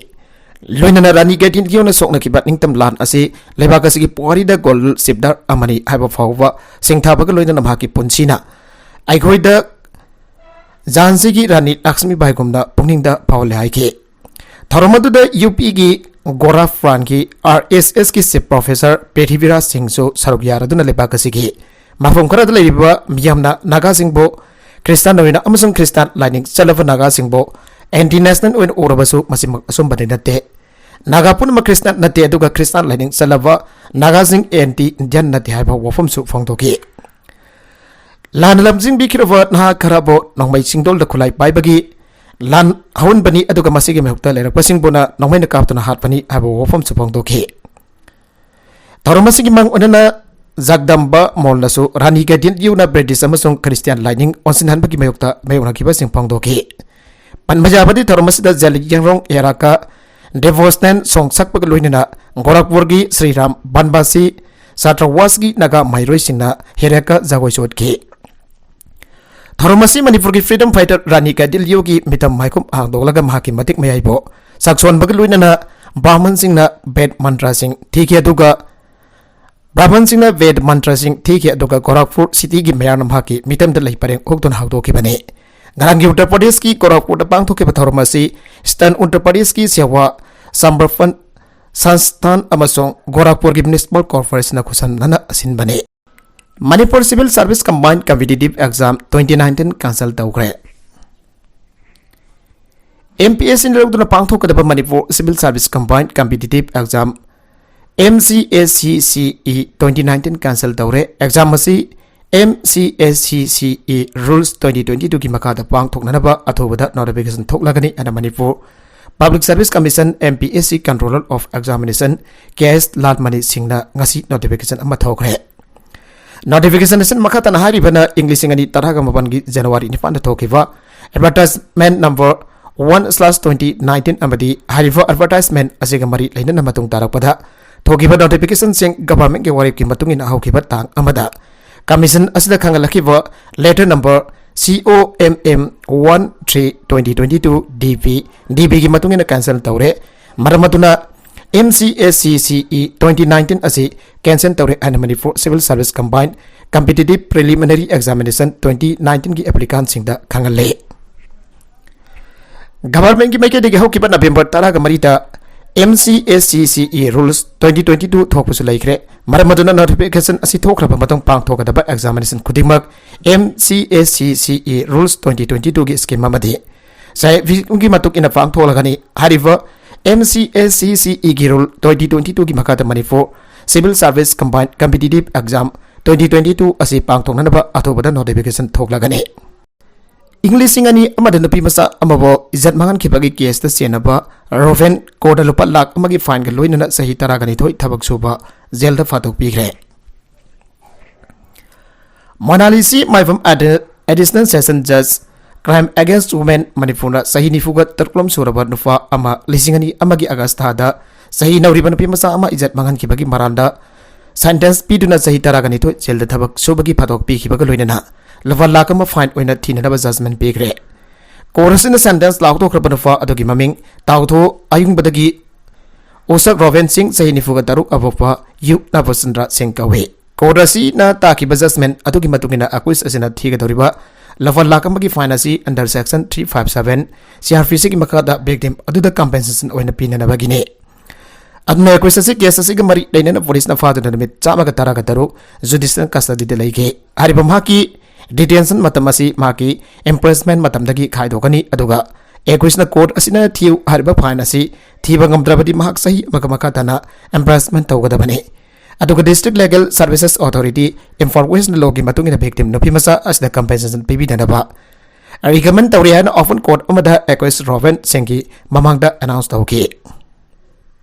ꯂꯣꯏꯅꯅ ꯔꯥꯅꯤ ꯒꯥꯏꯗꯤꯟꯂꯤꯌꯨꯅ ꯁꯣꯛꯅꯈꯤꯕ ꯅꯤꯡꯇꯝ ꯂꯥꯟ ꯑꯁꯤ ꯂꯩꯕꯥꯛ ꯑꯁꯤꯒꯤ ꯄꯨꯋꯥꯔꯤꯗ ꯒꯣꯜ ꯆꯦꯞꯇꯔ ꯑꯃꯅꯤ ꯍꯥꯏꯕ ꯐꯥꯎꯕ ꯁꯤꯡꯊꯥꯕꯒ ꯂꯣꯏꯅꯅ ꯃꯍꯥꯛꯀꯤ ꯄꯨꯟꯁꯤꯅ ꯑꯩꯈꯣꯏꯗ ꯖꯥꯟꯁꯤꯒꯤ ꯔꯥꯅꯤ ꯂꯛꯁꯃꯤꯕꯥꯏꯒꯨꯝꯅ ꯄꯨꯛꯅꯤꯡꯗ ꯐꯥꯎꯍꯜꯂꯦ ꯍꯥꯏꯈꯤ꯫ ꯊꯧꯔꯝ ꯑꯗꯨꯗ ꯌꯨ ꯄꯤꯒꯤ ꯒꯣꯔꯥꯐ꯭ꯔꯥꯟꯒꯤ ꯑꯥꯔ ꯑꯦꯁ ꯑꯦꯁꯀꯤ ꯆꯤꯐ ꯄ꯭ꯔꯣꯐꯦꯁꯔ ꯄ꯭ꯔꯤꯊꯤꯕꯤꯔꯥꯖ ꯁꯤꯡꯁꯨ ꯁꯔꯨꯛ ꯌꯥꯔꯗꯨꯅ ꯂꯩꯕꯥꯛ ꯑꯁꯤꯒꯤ ꯃꯐꯝ ꯈꯔꯗ ꯂꯩꯔꯤꯕ ꯃꯤꯌꯥꯝꯅ ꯅꯥꯒꯥꯁꯤꯡꯕꯨ ꯈ꯭ꯔꯤꯁꯇꯥꯟ ꯑꯣꯏꯅ ꯑꯃꯁꯨꯡ ꯈ꯭ꯔꯤꯁꯇꯥꯟ ꯂꯥꯏꯅꯤꯡ ꯆꯠꯂꯕ ꯅꯥꯒꯥꯁꯤꯡꯕꯨ ꯑꯦꯟꯇꯤ ꯅꯦꯁꯅꯦꯜ ꯑꯣꯏꯅ ꯎꯔꯕꯁꯨ ꯃꯁꯤꯃꯛ ꯑꯆꯨꯝꯕꯗꯤ ꯅꯠꯇꯦ꯫ ꯅꯥꯒꯥ ꯄꯨꯝꯅꯃꯛ ꯈ꯭ꯔꯤꯁꯇꯥꯟ ꯅꯠꯇꯦ, ꯑꯗꯨꯒ ꯈ꯭ꯔꯤꯁꯇꯥꯟ ꯂꯥꯏꯅꯤꯡ ꯆꯠꯂꯕ ꯅꯥꯒꯥꯁꯤꯡ ꯑꯦꯟꯇꯤ ꯏꯟꯗꯤꯌꯟ ꯅꯠꯇꯦ ꯍꯥꯏꯕ ꯋꯥꯐꯝꯁꯨ ꯐꯣꯡꯗꯣꯛꯈꯤ꯫ ꯂꯥꯟꯅ ꯂꯝꯖꯤꯡꯕꯤꯈꯤꯔꯕ ꯅꯍꯥ ꯈꯔꯕꯨ ꯅꯣꯡꯃꯩ ꯆꯤꯡꯗꯣꯜꯗ ꯈꯨꯠꯂꯥꯏ ꯄꯥꯏꯕꯒꯤ ꯂꯥꯟ ꯍꯧꯍꯟꯕꯅꯤ, ꯑꯗꯨꯒ ꯃꯁꯤꯒꯤ ꯃꯥꯌꯣꯛꯇ ꯂꯩꯔꯛꯄꯁꯤꯡꯕꯨꯅ ꯅꯣꯡꯃꯩꯅ ꯀꯥꯞꯇꯨꯅ ꯍꯥꯠꯄꯅꯤ ꯍꯥꯏꯕ ꯋꯥꯐꯝꯁꯨ ꯐꯣꯡꯗꯣꯛꯈꯤ꯫ ꯊꯧꯔꯝ ꯑꯁꯤꯒꯤ ꯃꯥꯡ ꯑꯣꯏꯅꯅ ꯖꯒꯗꯝꯕ ꯃꯣꯜꯅꯁꯨ ꯔꯥꯅꯤ ꯒꯥꯏꯗꯤꯟꯂꯤꯌꯨꯅ ꯕ꯭ꯔꯤꯇꯤꯁ ꯑꯃꯁꯨꯡ ꯈ꯭ꯔꯤꯁꯇꯤꯌꯥꯟ ꯂꯥꯏꯅꯤꯡ ꯑꯣꯟꯁꯤꯟꯍꯟꯕꯒꯤ ꯃꯥꯌꯣꯛꯇ ꯃꯥꯌꯣꯛꯅꯈꯤꯕꯁꯤꯡ ꯐꯣꯡꯗꯣꯛꯈꯤ꯫ ꯄꯟꯕ ꯌꯥꯕꯗꯤ, ꯊꯧꯔꯝ ꯑꯁꯤꯗ ꯖꯦꯂꯤꯌꯥꯡꯔꯣꯡ ꯍꯦꯔꯥꯀꯥ ꯗꯦꯚꯣꯁꯅꯦꯟ ꯁꯣꯡ ꯁꯛꯄꯒ ꯂꯣꯏꯅꯅ ꯒꯣꯔꯈꯄꯨꯔꯒꯤ ꯁ꯭ꯔꯤꯔꯥꯝ ꯕꯟꯕꯥꯁꯤ ꯁꯥꯇ꯭ꯔꯋꯥꯁꯒꯤ ꯅꯥꯒꯥ ꯃꯍꯩꯔꯣꯏꯁꯤꯡꯅ ꯍꯦꯔꯥꯀꯥ ꯖꯒꯣꯏꯁꯨ ꯎꯠꯈꯤ꯫ ꯊꯧꯔꯝ ꯑꯁꯤ ꯃꯅꯤꯄꯨꯔꯒꯤ ꯐ꯭ꯔꯤꯗꯝ ꯐꯥꯏꯇꯔ ꯔꯥꯅꯤ ꯒꯥꯏꯗꯤꯟꯂꯤꯌꯨꯒꯤ ꯃꯤꯇꯝ ꯃꯥꯏꯈꯨꯝ ꯍꯥꯡꯗꯣꯛꯂꯒ ꯃꯍꯥꯛꯀꯤ ꯃꯇꯤꯛ ꯃꯌꯥꯏꯕꯨ ꯁꯛꯁꯣꯟꯕꯒ ꯂꯣꯏꯅꯅ ꯕ꯭ꯔꯥꯍꯃꯟꯁꯤꯡꯅ ꯕꯦꯗ ꯃꯟꯇ꯭ꯔꯁꯤꯡ ꯊꯤꯈꯤ, ꯑꯗꯨꯒ ꯕ꯭ꯔꯥꯍꯃꯟꯁꯤꯡꯅ ꯕꯦꯗ ꯃꯟꯇ꯭ꯔꯁꯤꯡ ꯊꯤꯈꯤ, ꯑꯗꯨꯒ ꯒꯣꯔꯈꯄꯨꯔ ꯁꯤꯇꯤꯒꯤ ꯃꯌꯥꯝꯅ ꯃꯍꯥꯛꯀꯤ ꯃꯤꯇꯝꯗ ꯂꯩ ꯄꯔꯦꯡ ꯍꯨꯛꯇꯨꯅ ꯍꯧꯗꯣꯛꯈꯤꯕꯅꯤ꯫ ꯉꯔꯥꯡꯒꯤ ꯎꯠꯇꯔ ꯄ꯭ꯔꯗꯦꯁꯀꯤ ꯒꯣꯔꯈꯄꯨꯔꯗ ꯄꯥꯡꯊꯣꯛꯈꯤꯕ ꯊꯧꯔꯝ ꯑꯁꯤ ꯏꯁꯇꯔꯟ ꯎꯠꯇꯔ ꯄ꯭ꯔꯗꯦꯁꯀꯤ ꯁꯦꯋꯥ ꯁꯝꯔꯛꯄꯟ ꯁꯪꯁꯊꯥꯟ ꯑꯃꯁꯨꯡ ꯒꯣꯔꯈꯄꯨꯔꯒꯤ ꯃ꯭ꯌꯨꯅꯤꯁꯤꯄꯥꯜ ꯀꯣꯔꯄꯣꯔꯦꯁꯟꯅ ꯈꯨꯠꯁꯝꯅꯅ ꯁꯤꯟꯕꯅꯤ꯫ Manipur civil service combined competitive exam twenty nineteen cancel ꯇꯧꯈ꯭ꯔꯦ꯫ ꯑꯦꯝ ꯄꯤ ꯑꯦꯁ ꯁꯤꯅ ꯂꯧꯗꯨꯅ ꯄꯥꯡꯊꯣꯛꯀꯗꯕ Manipur civil service combined competitive exam, M C S C C E, twenty nineteen cancel ꯇꯧꯔꯦ꯫ ꯑꯦꯛꯖꯥꯝ ꯑꯁꯤ M C S C C E rules twenty twenty ꯇꯨꯒꯤ ꯃꯈꯥꯗ ꯄꯥꯡꯊꯣꯛꯅꯅꯕ ꯑꯊꯨꯕꯗ ꯅꯣꯇꯤꯐꯤꯀꯦꯁꯟ ꯊꯣꯛꯂꯒꯅꯤ ꯍꯥꯏꯅ Manipur public service commission, M P S C, controller of examination K S Lalmani ꯁꯤꯡꯅ ꯉꯁꯤ ꯅꯣꯇꯤꯐꯤꯀꯦꯁꯟ ꯑꯃ ꯊꯣꯛꯈ꯭ꯔꯦ꯫ ꯅꯣꯇꯤꯐꯤꯀꯦꯁꯟ ꯑꯁꯤꯅ ꯃꯈꯥ ꯇꯥꯅ ꯍꯥꯏꯔꯤꯕꯅ ꯏꯪ ꯂꯤꯁꯤꯡ ꯑꯅꯤ ꯇꯔꯥꯒ ꯃꯥꯄꯟꯒꯤ ꯖꯅꯋꯥꯔꯤ ꯅꯤꯄꯥꯟꯗ ꯊꯣꯛꯈꯤꯕ advertisement number one slash twenty nineteen ꯑꯃꯗꯤ ꯍꯥꯏꯔꯤꯕ ꯑꯦꯗꯚꯔꯇꯥꯏꯖꯃꯦꯟ ꯑꯁꯤꯒ ꯃꯔꯤ ꯂꯩꯅꯅ ꯃꯇꯨꯡ ꯇꯥꯔꯛꯄꯗ ꯊꯣꯛꯈꯤꯕ ꯅꯣꯇꯤꯐꯤꯀꯦꯁꯟꯁꯤꯡ ꯒꯚꯔꯟꯃꯦꯟꯠꯀꯤ ꯋꯥꯔꯦꯞꯀꯤ ꯃꯇꯨꯡ ꯏꯟꯅ ꯍꯧꯈꯤꯕ ꯇꯥꯡ ꯑꯃꯗ ꯀꯃꯤꯁꯟ ꯑꯁꯤꯗ ꯈꯪꯍꯜꯂꯛꯈꯤꯕ letter number C O M M one three twenty twenty two D B, D ꯕꯤꯒꯤ ꯃꯇꯨꯡ ꯏꯟꯅ ꯀꯦꯟꯁꯦꯜ ꯇꯧꯔꯦ꯫ ꯃꯔꯝ ꯑꯗꯨꯅ M C S C C E twenty nineteen ꯑꯁꯤ cancel ꯇꯧꯔꯦ ꯍꯥꯏꯅ Manipur Civil Service Combined Competitive Preliminary Examination twenty nineteenꯒꯤ applicantꯁꯤꯡꯗ ꯈꯪꯍꯜꯂꯦ꯫ Governmentꯀꯤ ꯃꯥꯏꯀꯩꯗꯒꯤ ꯍꯧꯈꯤꯕ November ꯇꯔꯥꯒ ꯃꯔꯤꯗ M C S C C E Rules twenty twenty-two ꯊꯣꯛꯄꯁꯨ ꯂꯩꯈ꯭ꯔꯦ꯫ ꯃꯔꯝ ꯑꯗꯨꯅ notification ꯑꯁꯤ ꯊꯣꯛꯈ꯭ꯔꯕ ꯃꯇꯨꯡ ꯄꯥꯡꯊꯣꯛꯀꯗꯕ examination ꯈꯨꯗꯤꯡꯃꯛ M C S C C E Rules twenty twenty-twoꯒꯤ scheme ꯑꯃꯗꯤ ꯆꯍꯤꯒꯤ ꯃꯇꯨꯡ ꯏꯟꯅ ꯄꯥꯡꯊꯣꯛꯂꯒꯅꯤ꯫ ꯍꯥꯏꯔꯤꯕ M C S C C Eꯒꯤ Rule twenty twenty-twoꯒꯤ ꯃꯈꯥꯗ Manipur Civil Service Combined Competitive Exam twenty twenty-two ꯑꯁꯤ ꯄꯥꯡꯊꯣꯛꯅꯅꯕ ꯑꯊꯨꯕꯗ notification ꯊꯣꯛꯂꯒꯅꯤ꯫ ꯏꯪ ꯂꯤꯁꯤꯡ ꯑꯅꯤ ꯑꯃꯗ ꯅꯨꯄꯤ ꯃꯆꯥ ꯑꯃꯕꯨ ꯏꯖꯠ ꯃꯥꯡꯍꯟꯈꯤꯕꯒꯤ caseꯇ ꯆꯦꯟꯅꯕ ꯔꯣꯕꯦꯟ ꯀꯣꯔꯗ ꯂꯨꯄꯥ ꯂꯥꯈ ꯑꯃꯒꯤ fineꯒ ꯂꯣꯏꯅꯅ ꯆꯍꯤ ꯇꯔꯥꯒ ꯅꯤꯊꯣꯏ ꯊꯕꯛ ꯁꯨꯕ jailꯗ ꯐꯥꯗꯣꯛꯄꯤꯈ꯭ꯔꯦ꯫ ꯃꯅꯥꯂꯤꯁꯤ ꯃꯥꯏꯕꯝ ꯑꯗ Additional Session Judge, Crime Against Women ꯃꯅꯤꯄꯨꯔꯅ ꯆꯍꯤ ꯅꯤꯐꯨꯒ ꯇꯔꯨꯛꯂꯣꯝ ꯁꯨꯔꯕ ꯅꯨꯄꯥ ꯑꯃ ꯂꯤꯁꯤꯡ ꯑꯅꯤ ꯑꯃꯒꯤ August ꯊꯥꯗ ꯆꯍꯤ ꯅꯧꯔꯤꯕ ꯅꯨꯄꯤ ꯃꯆꯥ ꯑꯃ ꯏꯖꯠ ꯃꯥꯡꯍꯟꯈꯤꯕꯒꯤ ꯃꯔꯥꯜꯗ sentence ꯄꯤꯗꯨꯅ ꯆꯍꯤ ꯇꯔꯥꯒ ꯅꯤꯊꯣꯏ jailꯗ ꯊꯕꯛ ꯁꯨꯕꯒꯤ ꯐꯥꯗꯣꯛ ꯄꯤꯈꯤꯕꯒ ꯂꯣꯏꯅꯅ ꯂꯨꯄꯥ ꯂꯥꯈ ꯑꯃ fine ꯑꯣꯏꯅ ꯊꯤꯅꯅꯕ judgment ꯄꯤꯈ꯭ꯔꯦ꯫ Court ꯑꯁꯤꯅ sentence ꯂꯥꯎꯊꯣꯛꯈ꯭ꯔꯕ ꯅꯨꯄꯥ ꯑꯗꯨꯒꯤ ꯃꯃꯤꯡ ꯇꯥꯎꯊꯣ ꯑꯌꯨꯡꯕꯗꯒꯤ ꯎꯁꯛ ꯔꯣꯕꯤꯟ ꯁꯤꯡ, ꯆꯍꯤ ꯅꯤꯐꯨꯒ ꯇꯔꯨꯛ, ꯑꯄꯣꯛꯄ ꯌꯨ ꯅꯕꯆꯟꯗ꯭ꯔ ꯁꯤꯡ ꯀꯧꯏ꯫ Court ꯑꯁꯤꯅ ꯇꯥꯈꯤꯕ judgment ꯑꯗꯨꯒꯤ ꯃꯇꯨꯡ ꯏꯟꯅ accused ꯑꯁꯤꯅ ꯊꯤꯒꯗꯧꯔꯤꯕ ꯂꯨꯄꯥ ꯂꯥꯈ ꯑꯃꯒꯤ fine ꯑꯁꯤ under section three five seven C R P Cꯒꯤ ꯃꯈꯥꯗ victim ꯑꯗꯨꯗ compensation ꯑꯣꯏꯅ ꯄꯤꯅꯅꯕꯒꯤꯅꯤ꯫ ꯑꯗꯨꯅ accused ꯑꯁꯤ case ꯑꯁꯤꯒ ꯃꯔꯤ ꯂꯩꯅꯅ policeꯅ ꯐꯥꯗꯨꯅ ꯅꯨꯃꯤꯠ ꯆꯥꯝꯃꯒ ꯇꯔꯥꯒ ꯇꯔꯨꯛ judicial custodyꯗ ꯂꯩꯈꯤ꯫ ꯍꯥꯏꯔꯤꯕ ꯃꯍꯥꯛꯀꯤ detention ꯃꯇꯝ ꯑꯁꯤ ꯃꯍꯥꯛꯀꯤ imprisonment ꯃꯇꯝꯗꯒꯤ ꯈꯥꯏꯗꯣꯛꯀꯅꯤ, ꯑꯗꯨꯒ accusedꯅ court ꯑꯁꯤꯅ ꯊꯤꯌꯨ ꯍꯥꯏꯔꯤꯕ fine ꯑꯁꯤ ꯊꯤꯕ ꯉꯝꯗ꯭ꯔꯕꯗꯤ ꯃꯍꯥꯛ ꯆꯍꯤ ꯑꯃꯒ ꯃꯈꯥ ꯇꯥꯅ imprisonment ꯇꯧꯒꯗꯕꯅꯤ꯫ ꯑꯗꯨꯒ District Legal Services Authority Information Lawꯒꯤ ꯃꯇꯨꯡ ꯏꯟꯅ victim ꯅꯨꯄꯤ ꯃꯆꯥ ꯑꯁꯤꯗ compensation ꯄꯤꯕꯤꯅꯅꯕ recommend ꯇꯧꯔꯤ ꯍꯥꯏꯅ open court ꯑꯃꯗ accused ꯔꯣꯕꯤꯟ ꯁꯤꯡꯒꯤ ꯃꯃꯥꯡꯗ announce ꯇꯧꯈꯤ꯫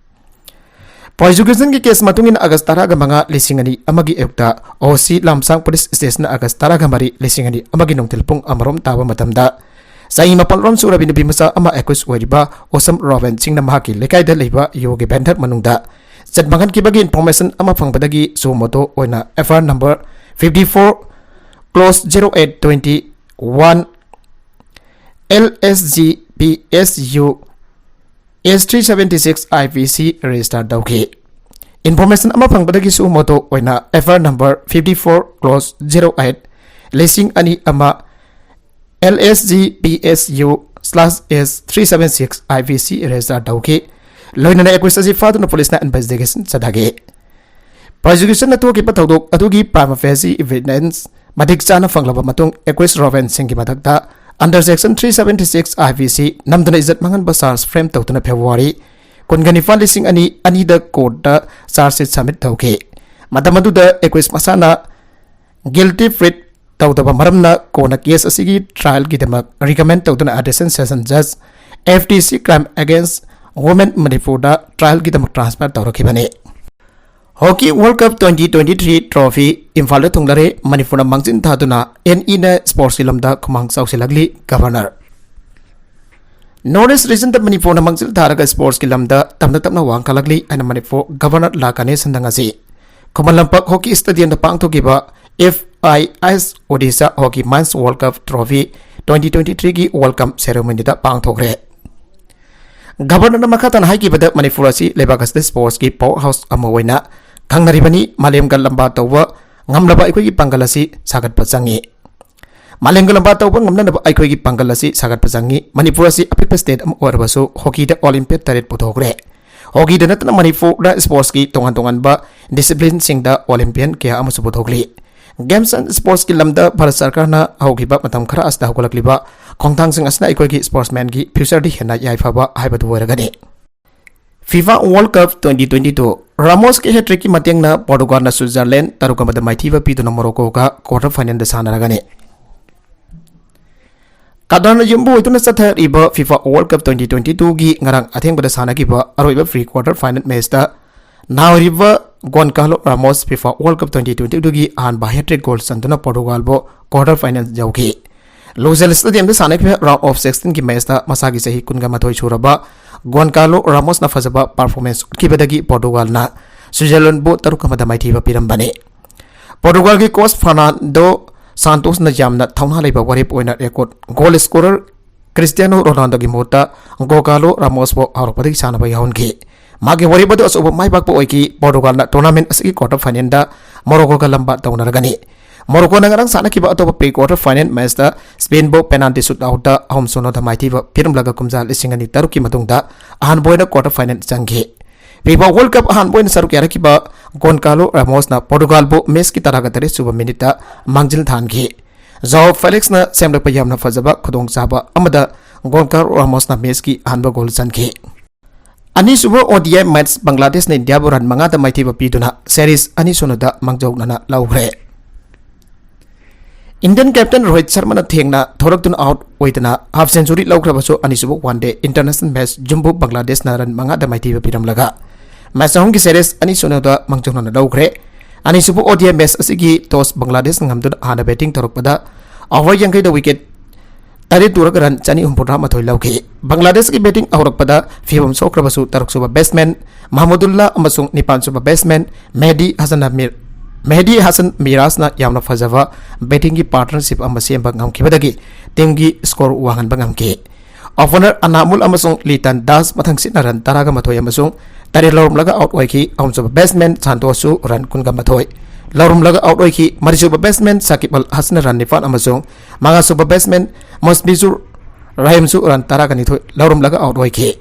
Prosecutionꯒꯤ case ꯃꯇꯨꯡ ꯏꯟꯅ August ꯇꯔꯥꯒ ꯃꯉꯥ, ꯂꯤꯁꯤꯡ ꯑꯅꯤ ꯑꯃꯒꯤ ꯑꯌꯨꯛꯇ O C ꯂꯝꯁꯥꯡ Police Stationꯅ August ꯇꯔꯥꯒ ꯃꯔꯤ, ꯂꯤꯁꯤꯡ ꯑꯅꯤ ꯑꯃꯒꯤ ꯅꯨꯡꯊꯤꯜ ꯄꯨꯡ ꯑꯃꯔꯣꯝ ꯇꯥꯕ ꯃꯇꯝꯗ ꯆꯍꯤ ꯃꯥꯄꯜꯔꯣꯝ ꯁꯨꯔꯕꯤ ꯅꯨꯄꯤ ꯃꯆꯥ ꯑꯃ accused ꯑꯣꯏꯔꯤꯕ ꯎꯁꯝ ꯔꯣꯕꯤꯟ ꯁꯤꯡꯅ ꯃꯍꯥꯛꯀꯤ ꯂꯩꯀꯥꯏꯗ ꯂꯩꯕ ꯌꯨꯒꯤ vendor ꯃꯅꯨꯡꯗ ꯏꯖꯠ ꯃꯥꯡꯍꯟꯈꯤꯕꯒꯤ information ꯑꯃ ꯐꯪꯕꯗꯒꯤ suo motu ꯑꯣꯏꯅ F I R number fifty four clause zero eight twenty one L S G P S U S three seventy six I P C register ꯇꯧꯈꯤ꯫ Information ꯑꯃ ꯐꯪꯕꯗꯒꯤ suo motu ꯑꯣꯏꯅ F I R number fifty four clause zero eight ꯂꯤꯁꯤꯡ ꯑꯅꯤ ꯑꯃ L S G P S U slash S three seven six I P C register ꯇꯧꯈꯤ꯫ ꯂꯣꯏꯅꯅ accused ꯑꯁꯤ ꯐꯥꯗꯨꯅ police ꯅ investigation ꯆꯠꯊꯈꯤ꯫ Prosecution ꯅ ꯊꯣꯛꯈꯤꯕ ꯊꯧꯗꯣꯛ ꯑꯗꯨꯒꯤ prima facie evidence ꯃꯇꯤꯛ ꯆꯥꯅ ꯐꯪꯂꯕ ꯃꯇꯨꯡ, accused ꯔꯣꯕꯤꯟ ꯁꯤꯡꯒꯤ ꯃꯊꯛꯇ under section three seventy six I P C ꯅꯝꯗꯨꯅ ꯏꯖꯠ ꯃꯥꯡꯍꯟꯕ charge frame ꯇꯧꯗꯨꯅ February ꯀꯨꯟꯒ ꯅꯤꯄꯥꯟ, ꯂꯤꯁꯤꯡ ꯑꯅꯤ ꯑꯅꯤꯗ court ꯇ charge sheet submit ꯇꯧꯈꯤ꯫ ꯃꯇꯝ ꯑꯗꯨꯗ accused ꯃꯁꯥꯅ guilty plead ꯇꯧꯗꯕ ꯃꯔꯝꯅ ꯀꯣꯟꯅ case ꯑꯁꯤꯒꯤ trial ꯒꯤꯗꯃꯛ recommend ꯇꯧꯗꯨꯅ Additional Session Judge F T C Crime Against Women ꯃꯅꯤꯄꯨꯔꯗ trial ꯒꯤꯗꯃꯛ transfer ꯇꯧꯔꯛꯈꯤꯕꯅꯤ꯫ Hockey World Cup twenty twenty-three trophy ꯏꯝꯐꯥꯜꯗ ꯊꯨꯡꯂꯔꯦ꯫ ꯃꯅꯤꯄꯨꯔꯅ ꯃꯥꯡꯖꯤꯟ ꯊꯥꯗꯨꯅ N E ꯅ sports ꯀꯤ ꯂꯝꯗ ꯈꯨꯃꯥꯡ ꯆꯥꯎꯁꯤꯜꯂꯛꯂꯤ꯫ Governor North East Region ꯗ ꯃꯅꯤꯄꯨꯔꯅ ꯃꯥꯡꯖꯤꯜ ꯊꯥꯔꯒ sports ꯀꯤ ꯂꯝꯗ ꯇꯞꯅ ꯇꯞꯅ ꯋꯥꯡꯈꯠꯂꯛꯂꯤ ꯍꯥꯏꯅ ꯃꯅꯤꯄꯨꯔ Governor ꯂꯥ ꯒꯅꯦꯁꯟꯅ ꯉꯁꯤ ꯈꯨꯃꯟ ꯂꯝꯄꯥꯛ Hockey Stadium ꯗ ꯄꯥꯡꯊꯣꯛꯈꯤꯕ F I S Odisha Hockey Men's World Cup Trophy twenty twenty-three ꯒꯤ welcome ceremony ꯗ ꯄꯥꯡꯊꯣꯛꯈ꯭ꯔꯦ꯫ Governor ꯅ ꯃꯈꯥ ꯇꯥꯅ ꯍꯥꯏꯈꯤꯕꯗ, ꯃꯅꯤꯄꯨꯔ ꯑꯁꯤ ꯂꯩꯕꯥꯛ ꯑꯁꯤꯗ sports ꯀꯤ power house ꯑꯃ ꯑꯣꯏꯅ ꯈꯪꯅꯔꯤꯕꯅꯤ꯫ ꯃꯥꯂꯦꯝꯒ ꯂꯝꯕꯥ ꯇꯧꯕ ꯉꯝꯂꯕ ꯑꯩꯈꯣꯏꯒꯤ ꯄꯥꯡꯒꯜ ꯑꯁꯤ ꯁꯥꯒꯠꯄ ꯆꯪꯏ꯫ ꯃꯥꯂꯦꯝꯒ ꯂꯝꯕꯥ ꯇꯧꯕ ꯉꯝꯅꯅꯕ ꯑꯩꯈꯣꯏꯒꯤ ꯄꯥꯡꯒꯜ ꯑꯁꯤ ꯁꯥꯒꯠꯄ ꯆꯪꯏ꯫ ꯃꯅꯤꯄꯨꯔ ꯑꯁꯤ ꯑꯄꯤꯛꯄ state ꯑꯃ ꯑꯣꯏꯔꯕꯁꯨ hockey ꯗ Olympian ꯇꯔꯦꯠ ꯄꯨꯊꯣꯛꯈ꯭ꯔꯦ꯫ Hockey ꯗ ꯅꯠꯇꯅ ꯃꯅꯤꯄꯨꯔꯗ sports ꯀꯤ ꯇꯣꯉꯥꯟ ꯇꯣꯉꯥꯟꯕ discipline ꯁꯤꯡꯗ Olympian ꯀꯌꯥ ꯑꯃꯁꯨ ꯄꯨꯊꯣꯛꯂꯤ꯫ Games and sports ꯀꯤ ꯂꯝꯗ ꯚꯥꯔꯠ ꯁꯔꯀꯥꯔꯅ ꯍꯧꯈꯤꯕ ꯃꯇꯝ ꯈꯔ ꯑꯁꯤꯗ ꯍꯧꯒꯠꯂꯛꯂꯤꯕ ꯈꯣꯡꯊꯥꯡꯁꯤꯡ ꯑꯁꯤꯅ ꯑꯩꯈꯣꯏꯒꯤ sportsman ꯒꯤ future ꯗꯤ ꯍꯦꯟꯅ ꯌꯥꯏꯐꯕ ꯍꯥꯏꯕꯗꯨ ꯑꯣꯏꯔꯒꯅꯤ꯫ FIFA World Cup twenty twenty-two, Ramos ꯀꯤ hat trick ꯀꯤ ꯃꯇꯦꯡꯅ Portugal ꯅ Switzerland ꯇꯔꯨꯛ ꯑꯃꯗ ꯃꯥꯏꯊꯤꯕ ꯄꯤꯗꯨꯅ Morocco ꯒ quarter final ꯗ ꯁꯥꯟꯅꯔꯒꯅꯤ꯫ Qatar ꯅ ꯌꯨꯝꯕꯨ ꯑꯣꯏꯗꯨꯅ ꯆꯠꯊꯔꯤꯕ FIFA World Cup twenty twenty-two ꯒꯤ ꯉꯔꯥꯡ ꯑꯊꯦꯡꯕꯗ ꯁꯥꯟꯅꯈꯤꯕ ꯑꯔꯣꯏꯕ pre quarter final match ꯇ ꯅꯥꯎꯔꯤꯕ Goncalo Ramos FIFA World Cup twenty twenty-two ꯒꯤ ꯑꯍꯥꯟꯕ hat trick goal ꯆꯟꯗꯨꯅ Portugal ꯕꯨ quarter final ꯌꯧꯈꯤ꯫ Lusail Stadium ꯗ ꯁꯥꯟꯅꯈꯤꯕ round of sixteen ꯒꯤ match ꯇ ꯃꯁꯥꯒꯤ ꯆꯍꯤ ꯀꯨꯟꯒ ꯃꯥꯊꯣꯏ ꯁꯨꯔꯕ Goncalo Ramos ꯅ ꯐꯖꯕ performance ꯎꯠꯈꯤꯕꯗꯒꯤ Portugal ꯅ Switzerland ꯕꯨ ꯇꯔꯨꯛ ꯑꯃꯗ ꯃꯥꯏꯊꯤꯕ ꯄꯤꯔꯝꯕꯅꯤ꯫ Portugal ꯒꯤ coach Fernando Santos ꯅ ꯌꯥꯝꯅ ꯊꯧꯅꯥ ꯂꯩꯕ ꯋꯥꯔꯦꯞ ꯑꯣꯏꯅ record goal scorer ꯈ꯭ꯔꯤꯁꯇꯤꯌꯥꯅꯣ ꯔꯣꯅꯥꯜꯗꯣꯒꯤ ꯃꯍꯨꯠꯇ ꯒꯣꯟꯀꯥꯂꯣ ꯔꯥꯃꯣꯁꯄꯨ ꯍꯧꯔꯛꯄꯗꯒꯤ ꯁꯥꯟꯅꯕ ꯌꯥꯎꯍꯟꯈꯤ꯫ ꯃꯥꯒꯤ ꯋꯥꯔꯦꯞ ꯑꯗꯨ ꯑꯆꯧꯕ ꯃꯥꯏ ꯄꯥꯛꯄ ꯑꯣꯏꯈꯤ꯫ ꯄꯣꯔꯇꯨꯒꯥꯜꯅ tournament ꯑꯁꯤꯒꯤ quarter finalꯗ ꯃꯣꯔꯣꯀꯣꯒ ꯂꯝꯕꯥ ꯇꯧꯅꯔꯒꯅꯤ꯫ ꯃꯣꯔꯣꯀꯣꯅ ꯉꯔꯥꯡ ꯁꯥꯟꯅꯈꯤꯕ ꯑꯇꯣꯞꯄ pre quarter final matchꯇ ꯁ꯭ꯄꯦꯟꯕꯨ penalty shootoutꯗ ꯑꯍꯨꯝ ꯁꯤꯅꯣꯗ ꯃꯥꯏꯊꯤꯕ ꯄꯤꯔꯝꯂꯒ ꯀꯨꯝꯖꯥ ꯂꯤꯁꯤꯡ ꯑꯅꯤ ꯇꯔꯨꯛꯀꯤ ꯃꯇꯨꯡꯗ ꯑꯍꯥꯟꯕ ꯑꯣꯏꯅ quarter final ꯆꯪꯈꯤ꯫ FIFA World Cup ꯑꯍꯥꯟꯕ ꯑꯣꯏꯅ ꯁꯔꯨꯛ ꯌꯥꯔꯛꯈꯤꯕ ꯒꯣꯟꯀꯥꯂꯣ ꯔꯥꯃꯣꯁꯅ ꯄꯣꯔꯇꯨꯒꯥꯜꯕꯨ matchꯀꯤ ꯇꯔꯥꯒ ꯇꯔꯦꯠ ꯁꯨꯕ minuteꯇ ꯃꯥꯡꯖꯤꯜ ꯊꯥꯍꯟꯈꯤ꯫ ꯖꯥꯑꯣ ꯐꯦꯂꯤꯛꯁꯅ ꯁꯦꯝꯂꯛꯄ ꯌꯥꯝꯅ ꯐꯖꯕ ꯈꯨꯗꯣꯡꯆꯥꯕ ꯑꯃꯗ ꯒꯣꯟꯀꯥꯂꯣ ꯔꯥꯃꯣꯁꯅ matchꯀꯤ ꯑꯍꯥꯟꯕ goal ꯆꯟꯈꯤ꯫ ꯑꯅꯤꯁꯨꯕ ODI match ꯕꯪꯒ꯭ꯂꯥꯗꯦꯁꯅ ꯏꯟꯗꯤꯌꯥꯕꯨ run ꯃꯉꯥꯗ ꯃꯥꯏꯊꯤꯕ ꯄꯤꯗꯨꯅ series ꯑꯅꯤ ꯁꯤꯅꯣꯗ ꯃꯥꯡꯖꯧꯅꯅ ꯂꯧꯈ꯭ꯔꯦ꯫ Indian captain ꯔꯣꯍꯤꯠ ꯁꯔꯃꯅ ꯊꯦꯡꯅ ꯊꯣꯔꯛꯇꯨꯅ out ꯑꯣꯏꯗꯅ half century ꯂꯧꯈ꯭ꯔꯕꯁꯨ, ꯑꯅꯤꯁꯨꯕ one day international match ꯖꯨꯝꯕꯨ ꯕꯪꯒ꯭ꯂꯥꯗꯦꯁꯅ run ꯃꯉꯥꯗ ꯃꯥꯏꯊꯤꯕ ꯄꯤꯔꯝꯂꯒ match ꯑꯍꯨꯝꯒꯤ series ꯑꯅꯤ ꯁꯤꯅꯣꯗ ꯃꯥꯡꯖꯧꯅꯅ ꯂꯧꯈ꯭ꯔꯦ꯫ ꯑꯅꯤꯁꯨꯕ ODI match ꯑꯁꯤꯒꯤ toss ꯕꯪꯒ꯭ꯂꯥꯗꯦꯁꯅ ꯉꯝꯗꯨꯅ ꯍꯥꯟꯅ batting ꯇꯧꯔꯛꯄꯗ over ꯌꯥꯡꯈꯩꯗ wicket ꯇꯔꯦꯠ ꯇꯨꯔꯒ run ꯆꯅꯤ ꯍꯨꯝꯐꯨꯇꯔꯥ ꯃꯥꯊꯣꯏ ꯂꯧꯈꯤ꯫ ꯕꯪꯒ꯭ꯂꯥꯗꯦꯁꯀꯤ batting ꯍꯧꯔꯛꯄꯗ ꯐꯤꯕꯝ ꯁꯣꯛꯈ꯭ꯔꯕꯁꯨ, ꯇꯔꯨꯛꯁꯨꯕ batsman ꯃꯍꯃꯨꯗꯨꯜꯂꯥ ꯑꯃꯁꯨꯡ ꯅꯤꯄꯥꯟꯁꯨꯕ batsman ꯃꯦꯍꯗꯤ ꯍꯁꯟ ꯑꯃꯤꯔ, ꯃꯦꯍꯗꯤ ꯍꯁꯟ ꯃꯤꯔꯥꯖꯅ ꯌꯥꯝꯅ ꯐꯖꯕ battingꯒꯤ partnership ꯑꯃ ꯁꯦꯝꯕ ꯉꯝꯈꯤꯕꯗꯒꯤ teamꯒꯤ score ꯋꯥꯡꯍꯟꯕ ꯉꯝꯈꯤ꯫ Opener ꯑꯅꯥꯃꯨꯜ ꯑꯃꯁꯨꯡ ꯂꯤꯇꯟ ꯗꯥꯁ ꯃꯊꯪꯁꯤꯠꯅ run ꯇꯔꯥꯒ ꯃꯥꯊꯣꯏ ꯑꯃꯁꯨꯡ ꯇꯔꯦꯠ ꯂꯧꯔꯝꯂꯒ out ꯑꯣꯏꯈꯤ꯫ ꯑꯍꯨꯝꯁꯨꯕ batsman ꯁꯥꯟꯇꯣꯁꯁꯨ run ꯀꯨꯟꯒ ꯃꯥꯊꯣꯏ ꯂꯧꯔꯝꯂꯒ out ꯑꯣꯏꯈꯤ꯫ ꯃꯔꯤꯁꯨꯕ batsman ꯁꯥꯀꯤꯕ ꯑꯜ ꯍꯁꯟꯅ run ꯅꯤꯄꯥꯟ ꯑꯃꯁꯨꯡ ꯃꯉꯥꯁꯨꯕ batsman ꯃꯨꯁꯕꯤꯖꯨꯔ ꯔꯍꯤꯝꯁꯨ run ꯇꯔꯥꯒ ꯅꯤꯊꯣꯏ ꯂꯧꯔꯝꯂꯒ out ꯑꯣꯏꯈꯤ꯫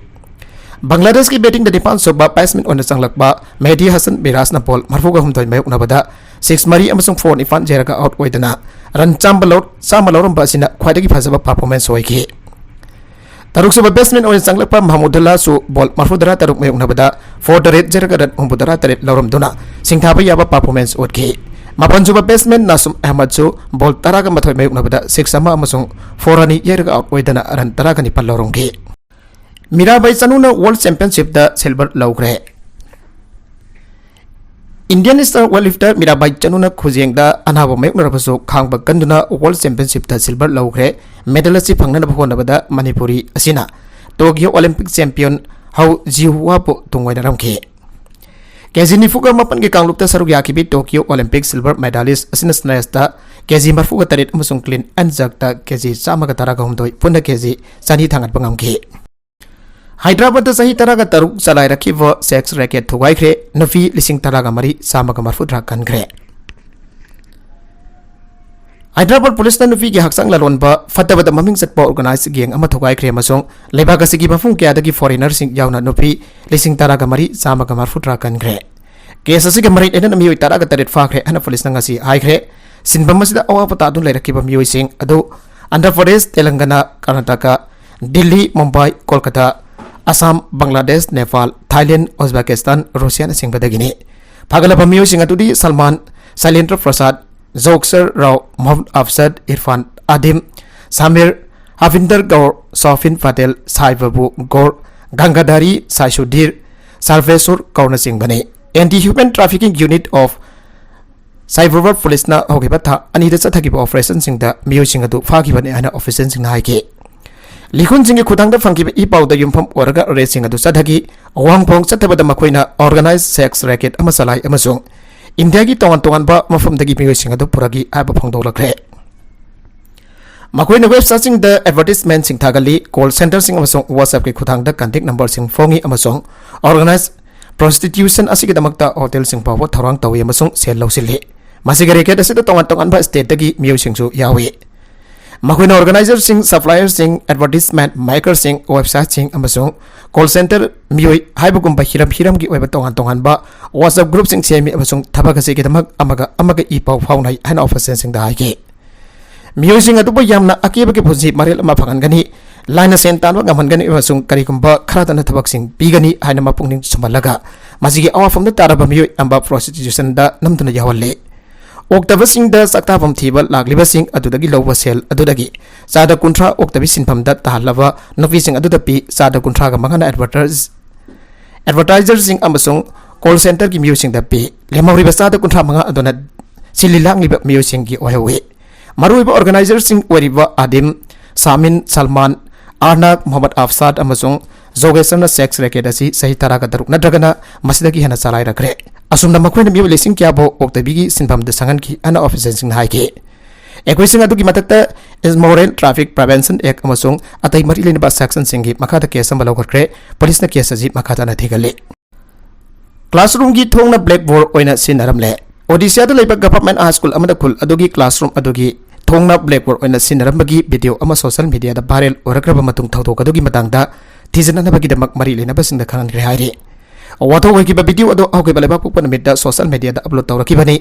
ꯕꯪꯒ꯭ꯂꯥꯗꯦꯁꯀꯤ battingꯗ ꯅꯤꯄꯥꯟꯁꯨꯕ batsman ꯑꯣꯏꯅ ꯆꯪꯂꯛꯄ ꯃꯦꯍꯗꯤ ꯍꯁꯟ ꯃꯤꯔꯥꯖꯅ ball ꯃꯔꯤꯐꯨꯒ ꯍꯨꯝꯗꯣꯏ ꯃꯥꯌꯣꯛꯅꯕꯗ six ꯃꯔꯤ ꯑꯃꯁꯨꯡ four ꯅꯤꯄꯥꯟ ꯌꯩꯔꯒ out ꯑꯣꯏꯗꯅ run ꯆꯥꯝꯃ ꯂꯧ-, ꯆꯥꯝꯃ ꯂꯧꯔꯝꯕ ꯑꯁꯤꯅ ꯈ꯭ꯋꯥꯏꯗꯒꯤ ꯐꯖꯕ performance ꯑꯣꯏꯈꯤ꯫ ꯇꯔꯨꯛꯁꯨꯕ batsman ꯑꯣꯏꯅ ꯆꯪꯂꯛꯄ ꯃꯍꯃꯨꯗꯨꯜꯂꯥꯁꯨ ball ꯃꯔꯤꯐꯨꯇꯔꯥ ꯇꯔꯨꯛ ꯃꯥꯌꯣꯛꯅꯕꯗ four ꯇꯔꯦꯠ ꯌꯩꯔꯒ run ꯍꯨꯝꯐꯨꯇꯔꯥ ꯇꯔꯦꯠ ꯂꯧꯔꯝꯗꯨꯅ ꯁꯤꯡꯊꯥꯕ ꯌꯥꯕ performance ꯎꯠꯈꯤ꯫ ꯃꯥꯄꯟꯁꯨꯕ batsman ꯅꯥꯁꯨꯝ ꯑꯍꯃꯗꯁꯨ ball ꯇꯔꯥꯒ ꯃꯥꯊꯣꯏ ꯃꯥꯌꯣꯛꯅꯕꯗ six ꯑꯃ ꯑꯃꯁꯨꯡ four ꯑꯅꯤ ꯌꯩꯔꯒ out ꯑꯣꯏꯗꯅ run ꯇꯔꯥꯒ ꯅꯤꯄꯥꯟ ꯂꯧꯔꯝꯈꯤ꯫ ꯃꯤꯔꯥꯕꯥꯏ ꯆꯅꯨꯅ World Championshipꯇ silver ꯂꯧꯈ꯭ꯔꯦ꯫ Indian star weightlifter ꯃꯤꯔꯥꯕꯥꯏ ꯆꯅꯨꯅ ꯈꯨꯖꯦꯡꯗ ꯑꯅꯥꯕ ꯃꯥꯌꯣꯛꯅꯔꯕꯁꯨ ꯈꯥꯡꯕ ꯀꯟꯗꯨꯅ World Championshipꯇ silver ꯂꯧꯈ꯭ꯔꯦ꯫ Medal ꯑꯁꯤ ꯐꯪꯅꯅꯕ ꯍꯣꯠꯅꯕꯗ ꯃꯅꯤꯄꯨꯔꯤ ꯑꯁꯤꯅ Tokyo Olympic champion ꯍꯧ ꯖꯤꯍꯨꯋꯥꯕꯨ ꯇꯨꯡꯑꯣꯏꯅꯔꯝꯈꯤ꯫ ꯀꯦꯖꯤ ꯅꯤꯐꯨꯒ ꯃꯥꯄꯟꯒꯤ ꯀꯥꯡꯂꯨꯞꯇ ꯁꯔꯨꯛ ꯌꯥꯈꯤꯕꯤ ꯇꯣꯀꯤꯌꯣ ꯑꯣꯂꯤꯝꯄꯤꯛ ꯁꯤꯜꯚꯔ ꯃꯦꯗꯥꯂꯤꯁ ꯑꯁꯤꯅ ꯁ꯭ꯅꯦꯁꯇ ꯀꯦꯖꯤ ꯃꯔꯐꯨꯒ ꯇꯔꯦꯠ ꯑꯃꯁꯨꯡ ꯀ꯭ꯂꯤꯟ ꯑꯦꯟ ꯖꯔꯛꯇ ꯀꯦꯖꯤ ꯆꯥꯝꯃꯒ ꯇꯔꯥꯒ ꯍꯨꯝꯗꯣꯏ, ꯄꯨꯟꯅ ꯀꯦꯖꯤ ꯆꯅꯤ ꯊꯥꯡꯒꯠꯄ ꯉꯝꯈꯤ꯫ ꯍꯥꯏꯗ꯭ꯔꯕꯥꯗꯇ ꯆꯍꯤ ꯇꯔꯥꯒ ꯇꯔꯨꯛ ꯆꯂꯥꯏꯔꯛꯈꯤꯕ ꯁꯦꯛꯁ ꯔꯦꯀꯦꯠ ꯊꯨꯒꯥꯏꯈ꯭ꯔꯦ, ꯅꯨꯄꯤ ꯂꯤꯁꯤꯡ ꯇꯔꯥꯒ ꯃꯔꯤ ꯆꯥꯝꯃꯒ ꯃꯔꯐꯨꯇꯔꯥ ꯀꯟꯈ꯭ꯔꯦ꯫ ꯍꯥꯏꯗ꯭ꯔꯕꯥꯗ ꯄꯨꯂꯤꯁꯅ ꯅꯨꯄꯤꯒꯤ ꯍꯛꯆꯥꯡ ꯂꯂꯣꯟꯕ ꯐꯠꯇꯕꯗ ꯃꯃꯤꯡ ꯆꯠꯄ ꯑꯣꯔꯒꯅꯥꯏꯖ ꯒꯦꯡ ꯑꯃ ꯊꯨꯒꯥꯏꯈ꯭ꯔꯦ ꯑꯃꯁꯨꯡ ꯂꯩꯕꯥꯛ ꯑꯁꯤꯒꯤ ꯃꯐꯝ ꯀꯌꯥꯗꯒꯤ ꯐꯣꯔꯦꯅꯔꯁꯤꯡ ꯌꯥꯎꯅ ꯅꯨꯄꯤ ꯂꯤꯁꯤꯡ ꯇꯔꯥꯒ ꯃꯔꯤ ꯆꯥꯝꯃꯒ ꯃꯔꯐꯨꯇꯔꯥ ꯀꯟꯈ꯭ꯔꯦ꯫ ꯀꯦꯁ ꯑꯁꯤꯒ ꯃꯔꯤ ꯂꯩꯅꯅ ꯃꯤꯑꯣꯏ ꯇꯔꯥꯒ ꯇꯔꯦꯠ ꯐꯥꯈ꯭ꯔꯦ ꯍꯥꯏꯅ ꯄꯨꯂꯤꯁꯅ ꯉꯁꯤ ꯍꯥꯏꯈ꯭ꯔꯦ꯫ ꯁꯤꯟꯐꯝ ꯑꯁꯤꯗ ꯑꯋꯥꯕ ꯇꯥꯗꯨꯅ ꯂꯩꯔꯛꯈꯤꯕ ꯃꯤꯑꯣꯏꯁꯤꯡ ꯑꯗꯨ ꯑꯟꯙ꯭ꯔ ꯄ꯭ꯔꯗꯦꯁ, ꯇꯦꯂꯪꯒꯅꯥ, ꯀꯔꯅꯥꯇꯀꯥ, ꯗꯤꯜꯂꯤ, ꯃꯨꯝꯕꯥꯏ, ꯀꯣꯜꯀꯇꯥ, ꯑꯁꯥꯝ, ꯕꯪꯒ꯭ꯂꯥꯗꯦꯁ, ꯅꯦꯄꯥꯜ, ꯊꯥꯏꯂꯦꯟ, ꯎꯖꯕꯦꯀꯤꯁꯇꯥꯟ, ꯔꯨꯁꯤꯌꯥꯅꯆꯤꯡꯕꯗꯒꯤꯅꯤ꯫ ꯐꯥꯒꯠꯂꯕ ꯃꯤꯑꯣꯏꯁꯤꯡ ꯑꯗꯨꯗꯤ ꯁꯜꯃꯥꯟ, ꯁꯩꯂꯦꯟꯗ꯭ꯔ ꯄ꯭ꯔꯁꯥꯗ, ꯖꯣꯛꯁꯔ ꯔꯥꯎ, ꯃꯣꯍꯝꯃꯗ ꯑꯐꯁꯗ, ꯏꯔꯐꯥꯟ ꯑꯗꯤꯝ, ꯁꯥꯃꯤꯔ, ꯍꯥꯚꯤꯟꯗꯔ ꯒꯧꯔ, ꯁꯣꯐꯤꯟ ꯄꯇꯦꯜ, ꯁꯥꯏ ꯕꯥꯕꯨ ꯒꯧꯔ, ꯒꯪꯒꯥꯙꯥꯔꯤ, ꯁꯥꯏ ꯁꯨꯙꯤꯔ, ꯁꯥꯔꯚꯦꯁꯣꯔ ꯒꯧꯔꯅꯆꯤꯡꯕꯅꯤ꯫ Anti human trafficking unit of cyber ꯄꯨꯂꯤꯁꯅ ꯍꯧꯈꯤꯕ ꯊꯥ ꯑꯅꯤꯗ ꯆꯠꯊꯈꯤꯕ ꯑꯣꯄꯔꯦꯁꯟꯁꯤꯡꯗ ꯃꯤꯑꯣꯏꯁꯤꯡ ꯑꯗꯨ ꯐꯥꯈꯤꯕꯅꯤ ꯍꯥꯏꯅ ꯑꯣꯐꯤꯁꯤꯌꯦꯜꯁꯤꯡꯅ ꯍꯥꯏꯈꯤ꯫ ꯂꯤꯈꯨꯟꯁꯤꯡꯒꯤ ꯈꯨꯊꯥꯡꯗ ꯐꯪꯈꯤꯕ ꯏ ꯄꯥꯎꯗ ꯌꯨꯝꯐꯝ ꯑꯣꯏꯔꯒ ꯔꯦꯗꯁꯤꯡ ꯑꯗꯨ ꯆꯠꯊꯈꯤ꯫ ꯋꯥꯍꯪ ꯐꯣꯡ ꯆꯠꯊꯕꯗ ꯃꯈꯣꯏꯅ ꯑꯣꯔꯒꯅꯥꯏꯖ ꯁꯦꯛꯁ ꯔꯦꯀꯦꯠ ꯑꯃ ꯆꯂꯥꯏ ꯑꯃꯁꯨꯡ ꯏꯟꯗꯤꯌꯥꯒꯤ ꯇꯣꯉꯥꯟ ꯇꯣꯉꯥꯟꯕ ꯃꯐꯝꯗꯒꯤ ꯃꯤꯑꯣꯏꯁꯤꯡ ꯑꯗꯨ ꯄꯨꯔꯛꯈꯤ ꯍꯥꯏꯕ ꯐꯣꯡꯗꯣꯛꯂꯛꯈ꯭ꯔꯦ꯫ ꯃꯈꯣꯏꯅ ꯋꯦꯕꯁꯥꯏꯠꯁꯤꯡꯗ ꯑꯦꯗꯚꯔꯇꯤꯁꯃꯦꯟꯁꯤꯡ ꯊꯥꯒꯠꯂꯤ, ꯀꯣꯜ ꯁꯦꯟꯇꯔꯁꯤꯡ ꯑꯃꯁꯨꯡ WhatsApp-ꯀꯤ ꯈꯨꯊꯥꯡꯗ ꯀꯟꯇꯦꯛ ꯅꯝꯕꯔꯁꯤꯡ ꯐꯣꯡꯏ ꯑꯃꯁꯨꯡ ꯑꯣꯔꯒꯅꯥꯏꯖ ꯄ꯭ꯔꯣꯁꯇꯤꯇ꯭ꯌꯨꯁꯟ ꯑꯁꯤꯒꯤꯗꯃꯛꯇ ꯍꯣꯇꯦꯜꯁꯤꯡ ꯐꯥꯎꯕ ꯊꯧꯔꯥꯡ ꯇꯧꯏ ꯑꯃꯁꯨꯡ ꯁꯦꯜ ꯂꯧꯁꯤꯜꯂꯤ꯫ ꯃꯁꯤꯒꯤ ꯔꯦꯀꯦꯠ ꯑꯁꯤꯗ ꯇꯣꯉꯥꯟ ꯇꯣꯉꯥꯟꯕ ꯁ꯭ꯇꯦꯠꯇꯒꯤ ꯃꯤꯑꯣꯏꯁꯤꯡꯁꯨ ꯌꯥꯎꯏ꯫ ꯃꯈꯣꯏꯅ ꯑꯣꯔꯒꯅꯥꯏꯖꯔꯁꯤꯡ, ꯁꯄ꯭ꯂꯥꯏꯌꯔꯁꯤꯡ, ꯑꯦꯗꯚꯔꯇꯤꯁꯃꯦꯟꯠ ꯃꯦꯀꯔꯁꯤꯡ, ꯋꯦꯕꯁꯥꯏꯠꯁꯤꯡ ꯑꯃꯁꯨꯡ ꯀꯣꯜ ꯁꯦꯟꯇꯔ ꯃꯤꯑꯣꯏ ꯍꯥꯏꯕꯒꯨꯝꯕ ꯍꯤꯔꯝ ꯍꯤꯔꯝꯒꯤ ꯑꯣꯏꯕ ꯇꯣꯉꯥꯟ ꯇꯣꯉꯥꯟꯕ WhatsApp ꯒ꯭ꯔꯨꯞꯁꯤꯡ ꯁꯦꯝꯃꯤ ꯑꯃꯁꯨꯡ ꯊꯕꯛ ꯑꯁꯤꯒꯤꯗꯃꯛ ꯑꯃꯒ ꯑꯃꯒ ꯏ ꯄꯥꯎ ꯐꯥꯎꯅꯩ ꯍꯥꯏꯅ ꯑꯣꯐꯤꯁꯤꯌꯦꯜꯁꯤꯡꯗ ꯍꯥꯏꯈꯤ꯫ ꯃꯤꯑꯣꯏꯁꯤꯡ ꯑꯗꯨꯕꯨ ꯌꯥꯝꯅ ꯑꯀꯤꯕꯒꯤ ꯄꯨꯟꯁꯤ ꯃꯔꯦꯜ ꯑꯃ ꯐꯪꯍꯟꯒꯅꯤ, ꯂꯥꯏꯅ ꯁꯦꯟ ꯇꯥꯟꯕ ꯉꯝꯍꯟꯒꯅꯤ ꯑꯃꯁꯨꯡ ꯀꯔꯤꯒꯨꯝꯕ ꯈꯔꯗꯅ ꯊꯕꯛꯁꯤꯡ ꯄꯤꯒꯅꯤ ꯍꯥꯏꯅ ꯃꯄꯨꯛꯅꯤꯡ ꯁꯨꯝꯍꯜꯂꯒ, ꯃꯁꯤꯒꯤ ꯑꯋꯥꯐꯝꯗ ꯇꯥꯔꯕ ꯃꯤꯑꯣꯏ ꯑꯌꯥꯝꯕ ꯄ꯭ꯔꯣꯁꯇꯤꯇ꯭ꯌꯨꯁꯟꯗ ꯅꯝꯗꯨꯅ ꯌꯥꯎꯍꯜꯂꯤ꯫ ꯑꯣꯛꯇꯕꯁꯤꯡꯗ ꯆꯥꯛꯇꯥꯐꯝ ꯊꯤꯕ ꯂꯥꯛꯂꯤꯕꯁꯤꯡ ꯑꯗꯨꯗꯒꯤ ꯂꯧꯕ ꯁꯦꯜ ꯑꯗꯨꯗꯒꯤ ꯆꯥꯗ ꯀꯨꯟꯊ꯭ꯔꯥ ꯑꯣꯛꯇꯕꯤ ꯁꯤꯟꯐꯝꯗ ꯇꯥꯍꯜꯂꯕ ꯅꯨꯄꯤꯁꯤꯡ ꯑꯗꯨꯗ ꯄꯤ꯫ ꯆꯥꯗ ꯀꯨꯟꯊ꯭ꯔꯥꯒ ꯃꯉꯥꯅ ꯑꯦꯗꯚꯔꯇꯥꯏꯖ ꯑꯦꯗꯚꯔꯇꯥꯏꯖꯔꯁꯤꯡ ꯑꯃꯁꯨꯡ ꯀꯣꯜ ꯁꯦꯟꯇꯔꯒꯤ ꯃꯤꯑꯣꯏꯁꯤꯡꯗ ꯄꯤ꯫ ꯂꯦꯝꯍꯧꯔꯤꯕ ꯆꯥꯗ ꯀꯨꯟꯊ꯭ꯔꯥ ꯃꯉꯥ ꯑꯗꯨꯅ ꯁꯤꯜꯂꯤ ꯂꯥꯡꯂꯤꯕ ꯃꯤꯑꯣꯏꯁꯤꯡꯒꯤ ꯑꯣꯏꯍꯧꯏ꯫ ꯃꯔꯨꯑꯣꯏꯕ ꯑꯣꯔꯒꯅꯥꯏꯖꯔꯁꯤꯡ ꯑꯣꯏꯔꯤꯕ ꯑꯥꯗꯤꯝ, ꯁꯥꯃꯤꯟ, ꯁꯜꯃꯥꯟ, ꯑꯥꯔꯅꯥꯕ, ꯃꯣꯍꯝꯃꯗ ꯑꯐꯁꯥꯗ ꯑꯃꯁꯨꯡ ꯖꯣꯒꯦꯁ꯭ꯋꯔꯅ ꯁꯦꯛꯁ ꯔꯦꯀꯦꯠ ꯑꯁꯤ ꯆꯍꯤ ꯇꯔꯥꯒ ꯇꯔꯨꯛ ꯅꯠꯇ꯭ꯔꯒꯅ ꯃꯁꯤꯗꯒꯤ ꯍꯦꯟꯅ ꯆꯂꯥꯏꯔꯛꯈ꯭ꯔꯦ꯫ ꯑꯁꯨꯝꯅ ꯃꯈꯣꯏꯅ ꯃꯤꯑꯣꯏ ꯂꯤꯁꯤꯡ ꯀꯌꯥꯕꯨ ꯑꯣꯛꯇꯕꯤꯒꯤ ꯁꯤꯟꯐꯝꯗ ꯆꯪꯍꯟꯈꯤ ꯍꯥꯏꯅ ꯑꯣꯐꯤꯁꯤꯌꯦꯜꯁꯤꯡꯅ ꯍꯥꯏꯈꯤ꯫ ꯑꯩꯈꯣꯏꯁꯤꯡ ꯑꯗꯨꯒꯤ ꯃꯊꯛꯇ Immoral Traffic Prevention Act ꯑꯃꯁꯨꯡ ꯑꯇꯩ ꯃꯔꯤ ꯂꯩꯅꯕ ꯁꯦꯛꯁꯟꯁꯤꯡꯒꯤ ꯃꯈꯥꯗ ꯀꯦꯁ ꯑꯃ ꯂꯧꯈꯠꯈ꯭ꯔꯦ꯫ ꯄꯨꯂꯤꯁꯅ ꯀꯦꯁ ꯑꯁꯤ ꯃꯈꯥ ꯇꯥꯅ ꯊꯤꯒꯠꯂꯤ꯫ ꯀ꯭ꯂꯥꯁꯔꯨꯝꯒꯤ ꯊꯣꯡꯅ ꯕ꯭ꯂꯦꯛꯕꯣꯔꯗ ꯑꯣꯏꯅ ꯁꯤꯖꯤꯟꯅꯔꯝꯂꯦ꯫ ꯑꯣꯗꯤꯁꯥꯗ ꯂꯩꯕ ꯒꯚꯔꯟꯃꯦꯟꯠ ꯍꯥꯏ ꯁ꯭ꯀꯨꯜ ꯑꯃꯗ ꯈꯨꯜ ꯑꯗꯨꯒꯤ ꯀ꯭ꯂꯥꯁꯔꯨꯝ ꯑꯗꯨꯒꯤ ꯊꯣꯡꯅ ꯕ꯭ꯂꯦꯛꯕꯣꯔꯗ ꯑꯣꯏꯅ ꯁꯤꯖꯤꯟꯅꯔꯝꯕꯒꯤ ꯚꯤꯗꯤꯑꯣ ꯑꯃ ꯁꯣꯁꯤꯌꯦꯜ ꯃꯤꯗꯤꯌꯥꯗ ꯚꯥꯏꯔꯦꯜ ꯑꯣꯏꯔꯛꯈ꯭ꯔꯕ ꯃꯇꯨꯡ ꯊꯧꯗꯣꯛ ꯑꯗꯨꯒꯤ ꯃꯇꯥꯡꯗ ꯊꯤꯖꯤꯟꯅꯅꯕꯒꯤꯗꯃꯛ ꯃꯔꯤ ꯂꯩꯅꯕꯁꯤꯡꯗ ꯈꯪꯍꯟꯈ꯭ꯔꯦ ꯍꯥꯏꯔꯤ꯫ ꯋꯥꯊꯣꯛ ꯑꯣꯏꯈꯤꯕ ꯚꯤꯗꯤꯑꯣ ꯑꯗꯨ ꯍꯧꯈꯤꯕ ꯂꯩꯕꯥꯛꯄꯣꯛꯄ ꯅꯨꯃꯤꯠꯇ ꯁꯣꯁꯤꯌꯦꯜ ꯃꯤꯗꯤꯌꯥꯗ ꯑꯞꯂꯣꯗ ꯇꯧꯔꯛꯈꯤꯕꯅꯤ꯫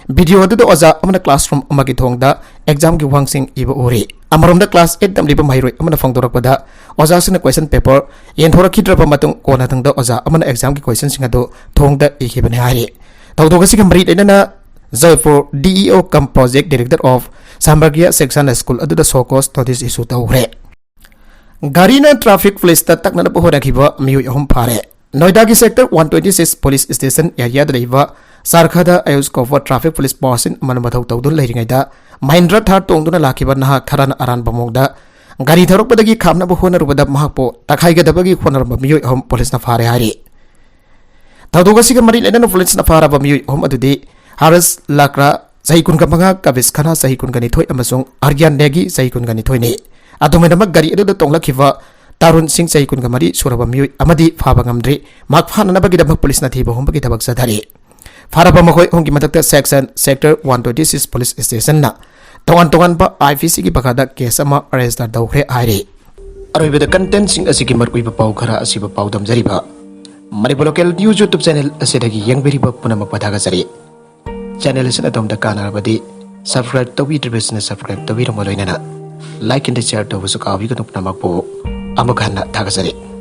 ꯚꯤꯗꯤꯑꯣ ꯑꯗꯨꯗ ꯑꯣꯖꯥ ꯑꯃꯅ ꯀ꯭ꯂꯥꯁꯔꯨꯝ ꯑꯃꯒꯤ ꯊꯣꯡꯗ ꯑꯦꯛꯖꯥꯝꯒꯤ ꯋꯥꯍꯪꯁꯤꯡ ꯏꯕ ꯎꯔꯤ꯫ ꯑꯃꯔꯣꯝꯗ ꯀ꯭ꯂꯥꯁ ꯑꯩꯠ ꯇꯝꯂꯤꯕ ꯃꯍꯩꯔꯣꯏ ꯑꯃꯅ ꯐꯣꯡꯗꯣꯔꯛꯄꯗ ꯑꯣꯖꯥꯁꯤꯡꯅ ꯀ꯭ꯋꯦꯁꯟ ꯄꯦꯄꯔ ꯌꯦꯟꯊꯣꯔꯛꯈꯤꯗ꯭ꯔꯕ ꯃꯇꯨꯡ ꯀꯣꯟꯅꯊꯪꯗ ꯑꯣꯖꯥ ꯑꯃꯅ ꯑꯦꯛꯖꯥꯝꯒꯤ ꯀ꯭ꯋꯦꯁꯟꯁꯤꯡ ꯑꯗꯨ ꯊꯣꯡꯗ ꯏꯈꯤꯕꯅꯤ ꯍꯥꯏꯔꯤ꯫ ꯊꯧꯗꯣꯛ ꯑꯁꯤꯒ ꯃꯔꯤ ꯂꯩꯅꯅ Jaipur DEO cum Project Director of Sambargiya Section School ꯑꯗꯨꯗ show cause notice issue ꯇꯧꯈ꯭ꯔꯦ꯫ ꯒꯥꯔꯤꯅ ꯇ꯭ꯔꯥꯐꯤꯛ ꯄꯨꯂꯤꯁꯇ ꯇꯛꯅꯅꯕ ꯍꯣꯠꯅꯈꯤꯕ ꯃꯤꯑꯣꯏ ꯑꯍꯨꯝ ꯐꯥꯔꯦ꯫ ꯅꯣꯏꯗꯥꯒꯤ sector one twenty six police station ꯑꯦꯔꯤꯌꯥꯗ ꯂꯩꯕ ꯆꯥꯔꯈꯥꯗ ꯑꯌꯨꯁ ꯀꯧꯕ ꯇ꯭ꯔꯥꯐꯤꯛ ꯄꯨꯂꯤꯁ ꯕꯣꯁ ꯑꯃꯅ ꯃꯊꯧ ꯇꯧꯗꯨꯅ ꯂꯩꯔꯤꯉꯩꯗ ꯃꯍꯤꯟꯗ꯭ꯔ ꯊꯥꯔ ꯇꯣꯡꯗꯨꯅ ꯂꯥꯛꯈꯤꯕ ꯅꯍꯥ ꯈꯔꯅ ꯑꯔꯥꯟꯕ ꯃꯑꯣꯡꯗ ꯒꯥꯔꯤ ꯊꯧꯔꯛꯄꯗꯒꯤ ꯈꯥꯝꯅꯕ ꯍꯣꯠꯅꯔꯨꯕꯗ ꯃꯍꯥꯛꯄꯨ ꯇꯛꯈꯥꯏꯒꯗꯕꯒꯤ ꯍꯣꯠꯅꯔꯝꯕ ꯃꯤꯑꯣꯏ ꯑꯍꯨꯝ ꯄꯨꯂꯤꯁꯅ ꯐꯥꯔꯦ ꯍꯥꯏꯔꯤ꯫ ꯊꯧꯗꯣꯛ ꯑꯁꯤꯒ ꯃꯔꯤ ꯂꯩꯅꯅ ꯄꯨꯂꯤꯁꯅ ꯐꯥꯔꯕ ꯃꯤꯑꯣꯏ ꯑꯍꯨꯝ ꯑꯗꯨꯗꯤ ꯍꯥꯔꯤꯁ ꯂꯥꯀ꯭ꯔꯥ, ꯆꯍꯤ ꯀꯨꯟꯒ ꯃꯉꯥ, ꯀꯕꯤꯁ ꯈꯥꯅꯥ, ꯆꯍꯤ ꯀꯨꯟꯒ ꯅꯤꯊꯣꯏ, ꯑꯃꯁꯨꯡ ꯑꯥꯔꯌꯥꯟ ꯅꯦꯒꯤ, ꯆꯍꯤ ꯀꯨꯟꯒ ꯅꯤꯊꯣꯏꯅꯤ꯫ ꯑꯗꯨꯃꯥꯏꯅꯃꯛ ꯒꯥꯔꯤ ꯑꯗꯨꯗ ꯇꯣꯡꯂꯛꯈꯤꯕ ꯇꯥꯔꯨꯟ ꯁꯤꯡ, ꯆꯍꯤ ꯀꯨꯟꯒ ꯃꯔꯤ ꯁꯨꯔꯕ ꯃꯤꯑꯣꯏ ꯑꯃꯗꯤ ꯐꯥꯕ ꯉꯝꯗ꯭ꯔꯤ꯫ ꯃꯍꯥꯛ ꯐꯥꯅꯅꯕꯒꯤꯗꯃꯛ ꯄꯨꯂꯤꯁꯅ ꯊꯤꯕ ꯍꯨꯝꯕꯒꯤ ꯊꯕꯛ ꯆꯠꯊꯔꯤ꯫ ꯐꯥꯔꯕ ꯃꯈꯣꯏ ꯑꯍꯨꯝꯒꯤ ꯃꯊꯛꯇ section sector one twenty six police ꯁ꯭ꯇꯦꯁꯟꯅ ꯇꯣꯉꯥꯟ ꯇꯣꯉꯥꯟꯕ IPCꯒꯤ ꯃꯈꯥꯗ ꯀꯦꯁ ꯑꯃ ꯔꯦꯖꯤꯁꯇꯔ ꯇꯧꯈ꯭ꯔꯦ ꯍꯥꯏꯔꯤ꯫ ꯑꯔꯣꯏꯕꯗ ꯀꯟꯇꯦꯟꯠꯁꯤꯡ ꯑꯁꯤꯒꯤ ꯃꯔꯨꯑꯣꯏꯕ ꯄꯥꯎ ꯈꯔ ꯑꯁꯤꯕꯨ ꯄꯥꯎꯗꯝꯖꯔꯤꯕ Manipur local news YouTube channel ꯑꯁꯤꯗꯒꯤ ꯌꯦꯡꯕꯤꯔꯤꯕ ꯄꯨꯝꯅꯃꯛꯄꯨ ꯊꯥꯒꯠꯆꯔꯤ꯫ ꯆꯦꯅꯦꯜ ꯑꯁꯤꯅ ꯑꯗꯣꯝꯗ ꯀꯥꯟꯅꯔꯕꯗꯤ ꯁꯕꯁꯀ꯭ꯔꯥꯏꯕ ꯇꯧꯕꯤꯗ꯭ꯔꯤꯕꯁꯤꯡꯅ ꯁꯕꯁꯀ꯭ꯔꯥꯏꯕ ꯇꯧꯕꯤꯔꯝꯕ ꯂꯣꯏꯅꯅ ꯂꯥꯏꯛ ꯑꯦꯟ ꯁꯤꯌꯔ ꯇꯧꯕꯁꯨ ꯀꯥꯎꯕꯤꯒꯅꯨ꯫ ꯄꯨꯝꯅꯃꯛꯄꯨ ꯑꯃꯨꯛ ꯍꯟꯅ ꯊꯥꯒꯠꯆꯔꯤ꯫